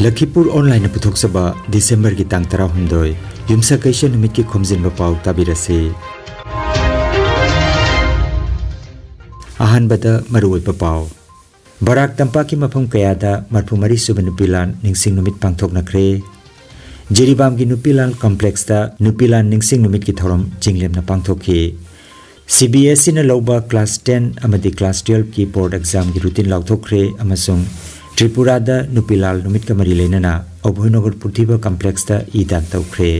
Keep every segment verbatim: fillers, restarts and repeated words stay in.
ꯂꯈꯤꯄꯨꯔ ꯑꯣꯟꯂꯥꯏꯟꯅ ꯄꯨꯊꯣꯛꯆꯕ ꯗꯤꯁꯦꯝꯕꯔꯒꯤ ꯇꯥꯡ ꯇꯔꯥꯍꯨꯝꯗꯣꯏ, ꯌꯨꯝꯁꯀꯩꯁ ꯅꯨꯃꯤꯠꯀꯤ ꯈꯣꯝꯖꯤꯟꯕ ꯄꯥꯎ ꯇꯥꯕꯤꯔꯁꯤ꯫ ꯑꯍꯥꯟꯕꯗ ꯃꯔꯨꯑꯣꯏꯕ ꯄꯥꯎ꯫ ꯕꯔꯥꯛ ꯇꯝꯄꯥꯛꯀꯤ ꯃꯐꯝ ꯀꯌꯥꯗ ꯃꯔꯐꯨ ꯃꯔꯤ ꯁꯨꯕ ꯅꯨꯄꯤ ꯂꯥꯟ ꯅꯤꯡꯁꯤꯡ ꯅꯨꯃꯤꯠ ꯄꯥꯡꯊꯣꯛꯅꯈ꯭ꯔꯦ꯫ ꯖꯤꯔꯤꯕꯥꯝꯒꯤ ꯅꯨꯄꯤ ꯂꯥꯟ ꯀꯝꯄ꯭ꯂꯦꯛꯁꯇ ꯅꯨꯄꯤ ꯂꯥꯟ ꯅꯤꯡꯁꯤꯡ ꯅꯨꯃꯤꯠꯀꯤ ꯊꯧꯔꯝ ꯆꯤꯡꯂꯦꯝꯅ ꯄꯥꯡꯊꯣꯛꯈꯤ꯫ ꯁꯤ ꯕꯤ ꯑꯦꯁ ꯏꯅ ꯂꯧꯕ ꯀ꯭ꯂꯥꯁ ꯇꯦꯟ ꯑꯃꯗꯤ ꯀ꯭ꯂꯥꯁ ꯇꯨꯌꯦꯜꯐꯀꯤ ꯕꯣꯔꯗ ꯑꯦꯛꯖꯥꯝꯒꯤ ꯔꯨꯇꯤꯟ ꯂꯥꯎꯊꯣꯛꯈ꯭ꯔꯦ ꯑꯃꯁꯨꯡ ꯇ꯭ꯔꯤꯄꯨꯔꯥꯗ ꯅꯨꯄꯤ ꯂꯥꯜ ꯅꯨꯃꯤꯠꯀ ꯃꯔꯤ ꯂꯩꯅꯅ ꯑꯚꯣꯏꯅꯒꯔ ꯄꯨꯔꯊꯤꯕ ꯀꯝꯄ꯭ꯂꯦꯛꯁꯇ ꯏ ꯗꯥꯟ ꯇꯧꯈ꯭ꯔꯦ꯫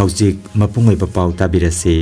ꯍꯧꯖꯤꯛ ꯃꯄꯨꯡ ꯑꯣꯏꯕ ꯄꯥꯎ ꯇꯥꯕꯤꯔꯁꯤ꯫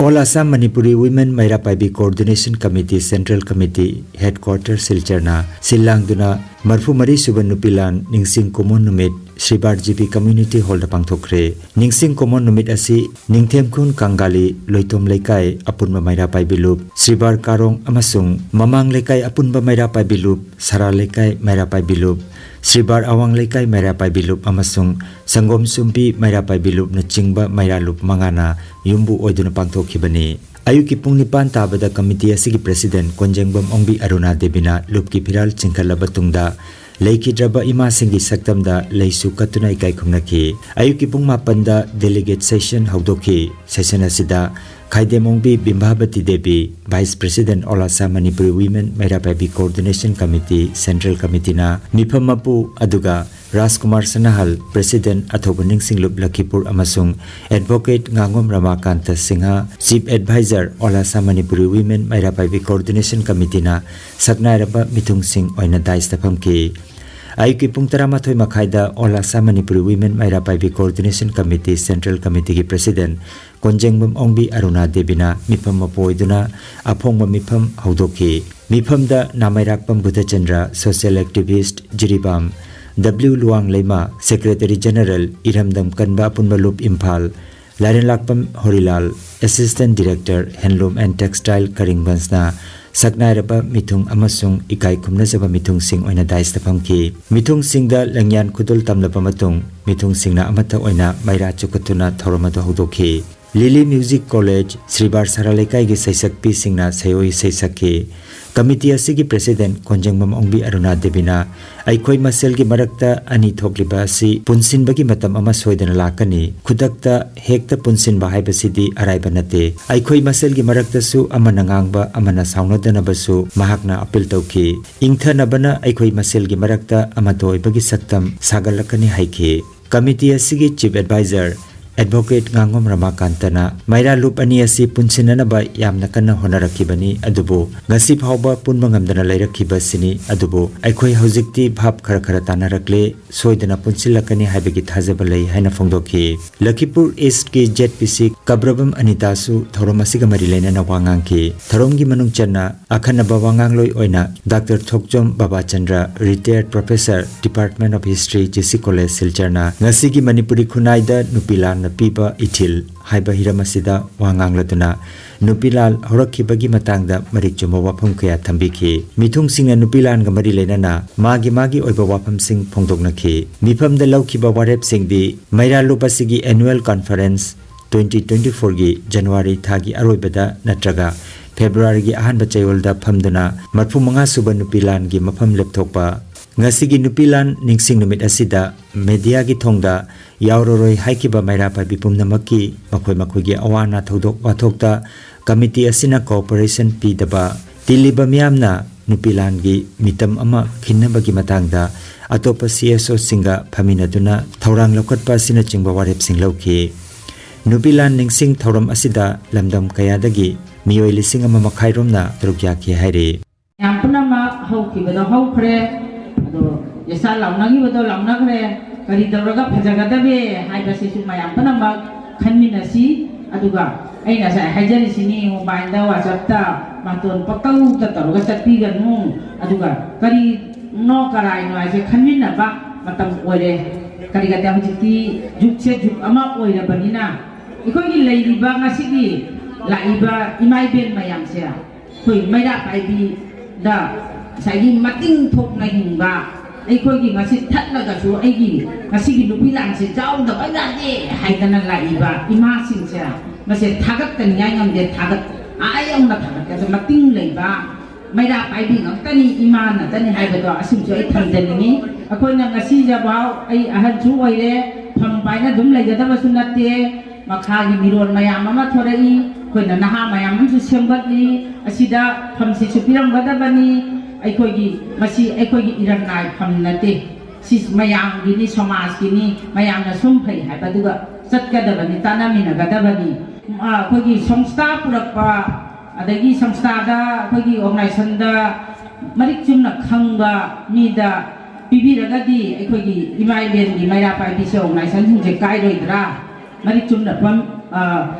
All Assam Manipuri Women Meira Paibi Coordination Committee Central Committee Headquarter ꯁꯤꯜꯆꯔꯅ ꯁꯤꯜ ꯂꯥꯡꯗꯨꯅ ꯃꯔꯐꯨ ꯃꯔꯤ ꯁꯨꯕ ꯅꯨꯄꯤ ꯂꯥꯟ ꯅꯤꯡꯁꯤꯡ ꯀꯨꯝꯑꯣꯟ ꯅꯨꯃꯤꯠ ꯁ꯭ꯔꯤꯕꯥꯔ ꯖꯤ ꯕꯤ ꯀꯝꯃ꯭ꯌꯨꯅꯤꯇꯤ ꯍꯣꯜꯗ ꯄꯥꯡꯊꯣꯛꯈ꯭ꯔꯦ꯫ ꯅꯤꯡꯁꯤꯡ ꯀꯨꯝꯑꯣꯟ ꯅꯨꯃꯤꯠ ꯑꯁꯤ ꯅꯤꯡꯊꯦꯝꯈꯨꯟ ꯀꯥꯡꯒꯥꯂꯤ ꯂꯣꯏꯇꯣꯝ ꯂꯩꯀꯥꯏ ꯑꯄꯨꯟꯕ ꯃꯩꯔꯥ ꯄꯥꯏꯕꯤ ꯂꯨꯞ, ꯁ꯭ꯔꯤꯕꯥꯔ ꯀꯥꯔꯣꯡ ꯑꯃꯁꯨꯡ ꯃꯃꯥꯡ ꯂꯩꯀꯥꯏ ꯑꯄꯨꯟꯕ ꯃꯩꯔꯥ ꯄꯥꯏꯕꯤ ꯂꯨꯞ, ꯁꯔꯥ ꯂꯩꯀꯥꯏ ꯃꯩꯔꯥ ꯄꯥꯏꯕꯤ ꯂꯨꯞ, ꯁ꯭ꯔꯤꯕꯥꯔ ꯑꯋꯥꯡ ꯂꯩꯀꯥꯏ ꯃꯩꯔꯥ ꯄꯥꯏꯕꯤ ꯂꯨꯞ ꯑꯃꯁꯨꯡ ꯁꯪꯒꯣꯝ ꯁꯨꯝꯕꯤ ꯃꯩꯔꯥ ꯄꯥꯏꯕꯤ ꯂꯨꯞꯅꯆꯤꯡꯕ ꯃꯩꯔꯥ ꯂꯨꯞ ꯃꯉꯥꯅ ꯌꯨꯝꯕꯨ ꯑꯣꯏꯗꯨꯅ ꯄꯥꯡꯊꯣꯛꯈꯤꯕꯅꯤ꯫ ꯑꯌꯨꯛꯀꯤ ꯄꯨꯡ ꯅꯤꯄꯥꯟ ꯇꯥꯕꯗ ꯀꯃꯤꯇꯤ ꯑꯁꯤꯒꯤ ꯄ꯭ꯔꯦꯁꯤꯗꯦꯟꯠ ꯀꯣꯟꯖꯦꯡꯕꯝ ꯑꯣꯡꯕꯤ ꯑꯔꯨꯅꯥ ꯗꯦꯕꯤꯅ ꯂꯨꯞꯀꯤ ꯐꯤꯔꯥꯜ ꯆꯤꯡꯈꯠꯂꯕ ꯇꯨꯡꯗ ꯂꯩꯈꯤꯗ꯭ꯔꯕ ꯏꯃꯥꯁꯤꯡꯒꯤ ꯁꯛꯇꯝꯗ ꯂꯩꯁꯨ ꯀꯠꯇꯨꯅ ꯏꯀꯥꯏ ꯈꯨꯝꯅꯈꯤ꯫ ꯑꯌꯨꯛꯀꯤ ꯄꯨꯡ ꯃꯥꯄꯟꯗ ꯗꯦꯂꯤꯒꯦꯠ ꯁꯦꯁꯟ ꯍꯧꯗꯣꯛꯈꯤ꯫ ꯁꯦꯁꯟ ꯑꯁꯤꯗ Khaidem Ongbi Bimbabati Devi, vice president All Assam Manipuri Women Meira Paibi Coordination Committee, Central Committeeꯅ ꯃꯤꯐꯝ ꯃꯄꯨ, ꯑꯗꯨꯒ ꯔꯥꯖꯀꯨꯃꯥꯔ ꯁꯅꯥꯍꯜ, ꯄ꯭ꯔꯦꯁꯤꯗꯦꯟꯠ ꯑꯊꯧꯕ ꯅꯤꯡꯁꯤꯡꯂꯨꯞ ꯂꯈꯤꯄꯨꯔ ꯑꯃꯁꯨꯡ ꯑꯦꯗꯚꯣꯀꯦꯠ ꯉꯥꯉꯣꯝ Ramakanta Singh, chief adviser, All Assam Manipuri Women Meira Paibi Coordination Committeeꯅ ꯁꯛꯅꯥꯏꯔꯕ ꯃꯤꯊꯨꯡꯁꯤꯡ ꯑꯣꯏꯅ ꯗꯥꯏꯁꯇ ꯐꯝꯈꯤ꯫ ꯑꯌꯨꯛꯀꯤ ꯄꯨꯡ ꯇꯔꯥꯃꯥꯊꯣꯏ ꯃꯈꯥꯏꯗ All Assam Manipuri Women Meira Paibi Coordination Committee Central Committeeꯒꯤ ꯄ꯭ꯔꯦꯁꯤꯗꯦꯟꯠ ꯀꯣꯟꯖꯦꯡꯕꯝ ꯑꯣꯡꯕꯤ ꯑꯔꯨꯅꯥ ꯗꯦꯕꯤꯅ ꯃꯤꯐꯝ ꯃꯄꯨ ꯑꯣꯏꯗꯨꯅ ꯑꯐꯣꯡꯕ ꯃꯤꯐꯝ ꯍꯧꯗꯣꯛꯈꯤ꯫ ꯃꯤꯐꯝꯗ Namairakpam Budhachandra, social activist, Jiribam, W Luwang Leima, secretary general, Iramdam Kanba Apunba Lup Imphal, Laireilakpam Horilal, assistant director, Handloom and Textile ꯀꯔꯤꯡꯒꯟꯖꯅ ꯁꯛꯅꯥꯏꯔꯕ ꯃꯤꯊꯨꯡ ꯑꯃꯁꯨꯡ ꯏꯀꯥꯏ ꯈꯨꯝꯅꯖꯕ ꯃꯤꯊꯨꯡꯁꯤꯡ ꯑꯣꯏꯅ ꯗꯥꯏꯁꯇ ꯐꯝꯈꯤ꯫ ꯃꯤꯊꯨꯡꯁꯤꯡꯗ ꯂꯦꯡꯌꯥꯟ ꯈꯨꯗꯣꯜ ꯇꯝꯂꯕ ꯃꯇꯨꯡ, ꯃꯤꯊꯨꯡꯁꯤꯡꯅ ꯑꯃꯠꯇ ꯑꯣꯏꯅ ꯃꯩꯔꯥ ꯆꯨꯈꯠꯇꯨꯅ ꯊꯧꯔꯝ ꯑꯗꯨ ꯍꯧꯗꯣꯛꯈꯤ꯫ ꯂꯤꯂꯤ ꯃ꯭ꯌꯨꯖꯤꯛ ꯀꯣꯂꯦꯖ, ꯁ꯭ꯔꯤꯕꯥꯔ ꯁꯔꯥ ꯂꯩꯀꯥꯏꯒꯤ ꯁꯩꯁꯛꯄꯤꯁꯤꯡꯅ ꯁꯩꯑꯣꯏ ꯁꯩꯁꯛꯈꯤ꯫ ꯀꯃꯤꯇꯤ ꯑꯁꯤꯒꯤ ꯄ꯭ꯔꯦꯁꯤꯗꯦꯟꯠ ꯀꯣꯟꯖꯦꯡꯕꯝ ꯑꯣꯡꯕꯤ ꯑꯔꯨꯅꯥ ꯗꯦꯕꯤꯅ ꯑꯩꯈꯣꯏ ꯃꯁꯦꯜꯒꯤ ꯃꯔꯛꯇ ꯑꯅꯤ ꯊꯣꯛꯂꯤꯕ ꯑꯁꯤ ꯄꯨꯟꯁꯤꯟꯕꯒꯤ ꯃꯇꯝ ꯑꯃ ꯁꯣꯏꯗꯅ ꯂꯥꯛꯀꯅꯤ꯫ ꯈꯨꯗꯛꯇ ꯍꯦꯛꯇ ꯄꯨꯟꯁꯤꯟꯕ ꯍꯥꯏꯕꯁꯤꯗꯤ ꯑꯔꯥꯏꯕ ꯅꯠꯇꯦ꯫ ꯑꯩꯈꯣꯏ ꯃꯁꯦꯜꯒꯤ ꯃꯔꯛꯇꯁꯨ ꯑꯃꯅ ꯉꯥꯡꯕ ꯑꯃꯅ ꯁꯥꯎꯅꯗꯅꯕꯁꯨ ꯃꯍꯥꯛꯅ ꯑꯄꯤꯜ ꯇꯧꯈꯤ꯫ ꯏꯪꯊꯅꯕꯅ ꯑꯩꯈꯣꯏ ꯃꯁꯦꯜꯒꯤ ꯃꯔꯛꯇ ꯑꯃꯠꯇ ꯑꯣꯏꯕꯒꯤ ꯁꯛꯇꯝ ꯁꯥꯒꯠꯂꯛꯀꯅꯤ ꯍꯥꯏꯈꯤ꯫ ꯀꯃꯤꯇꯤ ꯑꯁꯤꯒꯤ ꯆꯤꯐ ꯑꯦꯗꯚꯥꯏꯖꯔ ꯑꯦꯗꯚꯣꯀꯦꯠ ꯉꯥꯉꯣꯝ ꯔꯃꯥꯀꯥꯟꯇꯅ ꯃꯩꯔꯥ ꯂꯨꯞ ꯑꯅꯤ ꯑꯁꯤ ꯄꯨꯟꯁꯤꯟꯅꯅꯕ ꯌꯥꯝꯅ ꯀꯟꯅ ꯍꯣꯠꯅꯔꯛꯈꯤꯕꯅꯤ, ꯑꯗꯨꯕꯨ ꯉꯁꯤ ꯐꯥꯎꯕ ꯄꯨꯟꯕ ꯉꯝꯗꯅ ꯂꯩꯔꯛꯈꯤꯕꯁꯤꯅꯤ꯫ ꯑꯗꯨꯕꯨ ꯑꯩꯈꯣꯏ ꯍꯧꯖꯤꯛꯇꯤ ꯚꯥꯞ ꯈꯔ ꯈꯔ ꯇꯥꯅꯔꯛꯂꯦ, ꯁꯣꯏꯗꯅ ꯄꯨꯟꯁꯤꯜꯂꯛꯀꯅꯤ ꯍꯥꯏꯕꯒꯤ ꯊꯥꯖꯕ ꯂꯩ ꯍꯥꯏꯅ ꯐꯣꯡꯗꯣꯛꯈꯤ꯫ ꯂꯈꯤꯄꯨꯔ ꯏꯁ꯭ꯠꯀꯤ ꯖꯦꯠ ꯄꯤ ꯁꯤ ꯀꯕ꯭ꯔꯕꯝ ꯑꯅꯤꯇꯥꯁꯨ ꯊꯧꯔꯝ ꯑꯁꯤꯒ ꯃꯔꯤ ꯂꯩꯅꯅ ꯋꯥ ꯉꯥꯡꯈꯤ꯫ ꯊꯧꯔꯝꯒꯤ ꯃꯅꯨꯡ ꯆꯟꯅ ꯑꯈꯟꯅꯕ ꯋꯥꯉꯥꯡꯂꯣꯏ ꯑꯣꯏꯅ doctor Thokchom Babachandra, retired professor, Department of History, G C college ꯁꯤꯜꯆꯔꯅ ꯉꯁꯤꯒꯤ ꯃꯅꯤꯄꯨꯔꯤ ꯈꯨꯟꯅꯥꯏꯗ ꯅꯨꯄꯤ ꯂꯥꯟꯅ ꯄꯤꯕ ꯏꯊꯤꯜ ꯍꯥꯏꯕ ꯍꯤꯔꯝ ꯑꯁꯤꯗ ꯋꯥ ꯉꯥꯡꯂꯗꯨꯅ ꯅꯨꯄꯤ ꯂꯥꯟ ꯍꯧꯔꯛꯈꯤꯕꯒꯤ ꯃꯇꯥꯡꯗ ꯃꯔꯤꯛ ꯆꯨꯝꯕ ꯋꯥꯐꯝ ꯀꯌꯥ ꯊꯝꯕꯤꯈꯤ꯫ ꯃꯤꯊꯨꯡꯁꯤꯡꯅ ꯅꯨꯄꯤ ꯂꯥꯟꯒ ꯃꯔꯤ ꯂꯩꯅꯅ ꯃꯥꯒꯤ ꯃꯥꯒꯤ ꯑꯣꯏꯕ ꯋꯥꯐꯝꯁꯤꯡ ꯐꯣꯡꯗꯣꯛꯅꯈꯤ꯫ ꯃꯤꯐꯝꯗ ꯂꯧꯈꯤꯕ ꯋꯥꯔꯦꯞꯁꯤꯡꯗꯤ ꯃꯩꯔꯥ ꯂꯨꯞ ꯑꯁꯤꯒꯤ annual conference twenty twenty fourꯒꯤ January ꯊꯥꯒꯤ ꯑꯔꯣꯏꯕꯗ ꯅꯠꯇ꯭ꯔꯒ ꯐꯦꯕ꯭ꯔꯨꯋꯥꯔꯤꯒꯤ ꯑꯍꯥꯟꯕ ꯆꯌꯣꯜꯗ ꯐꯝꯗꯨꯅ ꯃꯔꯐꯨ ꯃꯉꯥ ꯁꯨꯕ ꯅꯨꯄꯤ ꯂꯥꯟꯒꯤ ꯃꯐꯝ ꯂꯦꯞꯊꯣꯛꯄ꯫ ꯉꯁꯤꯒꯤ ꯅꯨꯄꯤ ꯂꯥꯟ ꯅꯤꯡꯁꯤꯡ ꯅꯨꯃꯤꯠ ꯑꯁꯤꯗ ꯃꯦꯗꯤꯌꯥꯒꯤ ꯊꯣꯡꯗ ꯌꯥꯎꯔꯔꯣꯏ ꯍꯥꯏꯈꯤꯕ ꯃꯩꯔꯥ ꯄꯥꯏꯕꯤ ꯄꯨꯝꯅꯃꯛꯀꯤ ꯃꯈꯣꯏ ꯃꯈꯣꯏꯒꯤ ꯑꯋꯥ ꯑꯅꯥ ꯊꯧꯗꯣꯛ ꯋꯥꯊꯣꯛꯇ ꯀꯃꯤꯇꯤ ꯑꯁꯤꯅ ꯀꯣꯑꯣꯄꯔꯦꯁꯟ ꯄꯤꯗꯕ, ꯇꯤꯜꯂꯤꯕ ꯃꯤꯌꯥꯝꯅ ꯅꯨꯄꯤ ꯂꯥꯟꯒꯤ ꯃꯤꯇꯝ ꯑꯃ ꯈꯤꯟꯅꯕꯒꯤ ꯃꯇꯥꯡꯗ ꯑꯇꯣꯞꯄ ꯁꯤ ꯑꯦꯁ ꯑꯣꯁꯤꯡꯒ ꯐꯝꯃꯤꯟꯅꯗꯨꯅ ꯊꯧꯔꯥꯡ ꯂꯧꯈꯠꯄ ꯑꯁꯤꯅꯆꯤꯡꯕ ꯋꯥꯔꯦꯞꯁꯤꯡ ꯂꯧꯈꯤ꯫ ꯅꯨꯄꯤ ꯂꯥꯟ ꯅꯤꯡꯁꯤꯡ ꯊꯧꯔꯝ ꯑꯁꯤꯗ ꯂꯝꯗꯝ ꯀꯌꯥꯗꯒꯤ ꯃꯤꯑꯣꯏ ꯂꯤꯁꯤꯡ ꯑꯃ ꯃꯈꯥꯏ ꯔꯣꯝꯅ ꯁꯔꯨꯛ ꯌꯥꯈꯤ ꯍꯥꯏꯔꯤ꯫ ꯃꯌꯥꯝ ꯄꯨꯝꯅꯃꯛ ꯍꯧꯈꯤꯕꯗꯣ ꯍꯧꯈ꯭ꯔꯦ, ꯑꯗꯣ ꯌꯦꯁꯥ ꯂꯥꯎꯅꯈꯤꯕꯗꯣ ꯂꯥꯎꯅꯈ꯭ꯔꯦ꯫ ꯀꯔꯤ ꯇꯧꯔꯒ ꯐꯖꯒꯗꯒꯦ ꯍꯥꯏꯕꯁꯤꯁꯨ ꯃꯌꯥꯝ ꯄꯨꯝꯅꯃꯛ ꯈꯟꯃꯤꯟꯅꯁꯤ꯫ ꯑꯗꯨꯒ ꯑꯩ ꯉꯁꯥꯏ ꯍꯥꯏꯖꯔꯤꯁꯤꯅꯤ, ꯃꯣꯕꯥꯏꯜꯗ, ꯋꯥꯆꯞꯇ ꯕꯥꯇꯣꯟ ꯄꯪꯇꯧꯗ ꯇꯧꯔꯒ ꯆꯠꯄꯤꯒꯅꯨ꯫ ꯑꯗꯨꯒ ꯀꯔꯤꯅꯣ ꯀꯔꯥꯏꯅꯣ ꯍꯥꯏꯁꯦ ꯈꯟꯃꯤꯟꯅꯕ ꯃꯇꯝ ꯑꯣꯏꯔꯦ꯫ ꯀꯔꯤꯒꯤꯗ ꯍꯧꯖꯤꯛꯇꯤ ꯖꯨꯒꯁꯦ ꯖꯨꯒ ꯑꯃ ꯑꯣꯏꯔꯕꯅꯤꯅ ꯑꯩꯈꯣꯏꯒꯤ ꯂꯩꯔꯤꯕ ꯉꯁꯤꯒꯤ ꯂꯥꯛꯏꯕ ꯏꯃꯥ ꯏꯕꯦꯟ ꯃꯌꯥꯝꯁꯦ ꯑꯩꯈꯣꯏ ꯃꯩꯔꯥ ꯄꯥꯏꯕꯤꯗ ꯉꯁꯥꯏꯒꯤ ꯃꯇꯤꯡ ꯊꯣꯛꯅ ꯍꯤꯡꯕ, ꯑꯩꯈꯣꯏꯒꯤ ꯉꯁꯤ ꯊꯠꯂꯒꯁꯨ ꯑꯩꯒꯤ ꯉꯁꯤꯒꯤ ꯅꯨꯄꯤ ꯂꯥꯟꯁꯦ ꯌꯥꯎꯗꯕ ꯌꯥꯗꯦ ꯍꯥꯏꯗꯅ ꯂꯥꯛꯏꯕ ꯏꯃꯥꯁꯤꯡꯁꯦ, ꯃꯁꯦ ꯊꯥꯒꯠꯇꯅꯤꯡꯉꯥꯏ ꯉꯝꯗꯦ꯫ ꯊꯥꯒꯠ ꯑꯥ ꯌꯧꯅ ꯊꯥꯒꯠꯀꯗꯕ ꯃꯇꯤꯡ ꯂꯩꯕ ꯃꯩꯔꯥ ꯄꯥꯏꯕꯤ ꯉꯥꯛꯇꯅꯤ, ꯏꯃꯥ ꯉꯥꯛꯇꯅꯤ ꯍꯥꯏꯕꯗꯣ ꯑꯁꯤꯃꯁꯨ ꯑꯩ ꯊꯝꯖꯅꯤꯡꯉꯤ꯫ ꯑꯩꯈꯣꯏꯅ ꯉꯁꯤꯗꯐꯥꯎ ꯑꯩ ꯑꯍꯟꯁꯨ ꯑꯣꯏꯔꯦ, ꯐꯝ ꯄꯥꯏꯅ ꯑꯗꯨꯝ ꯂꯩꯒꯗꯕꯁꯨ ꯅꯠꯇꯦ꯫ ꯃꯈꯥꯒꯤ ꯃꯤꯔꯣꯜ ꯃꯌꯥꯝ ꯑꯃ ꯊꯣꯔꯛꯏ, ꯑꯩꯈꯣꯏꯅ ꯅꯍꯥ ꯃꯌꯥꯝ ꯑꯃꯁꯨ ꯁꯦꯝꯒꯠꯂꯤ꯫ ꯑꯁꯤꯗ ꯐꯝꯁꯤꯁꯨ ꯄꯤꯔꯝꯒꯗꯕꯅꯤ꯫ ꯑꯩꯈꯣꯏꯒꯤ, ꯃꯁꯤ ꯑꯩꯈꯣꯏꯒꯤ ꯏꯔꯝꯅꯥꯏ ꯐꯝ ꯅꯠꯇꯦ꯫ ꯁꯤ ꯃꯌꯥꯝꯒꯤꯅꯤ, ꯁꯃꯥꯖꯀꯤꯅꯤ, ꯃꯌꯥꯝꯅ ꯁꯨꯝ ꯐꯩ ꯍꯥꯏꯕꯗꯨꯒ ꯆꯠꯀꯗꯕꯅꯤ, ꯇꯥꯟꯅꯃꯤꯟꯅꯒꯗꯕꯅꯤ꯫ ꯑ, ꯑꯩꯈꯣꯏꯒꯤ ꯁꯪꯁꯊꯥ ꯄꯨꯔꯛꯄ, ꯑꯗꯒꯤ ꯁꯪꯁꯊꯥꯗ, ꯑꯩꯈꯣꯏꯒꯤ ꯑꯣꯔꯒꯅꯥꯏꯖꯦꯁꯟꯗ ꯃꯔꯤꯛ ꯆꯨꯝꯅ ꯈꯪꯕ ꯃꯤꯗ ꯄꯤꯕꯤꯔꯒꯗꯤ ꯑꯩꯈꯣꯏꯒꯤ ꯏꯃꯥ ꯏꯕꯦꯟꯒꯤ ꯃꯩꯔꯥ ꯄꯥꯏꯕꯤꯁꯦ ꯑꯣꯔꯒꯅꯥꯏꯖꯦꯁꯟꯁꯤꯡꯁꯦ ꯀꯥꯏꯔꯣꯏꯗ꯭ꯔꯥ? ꯃꯔꯤꯛ ꯆꯨꯝꯅ ꯐꯝ-, ꯑ,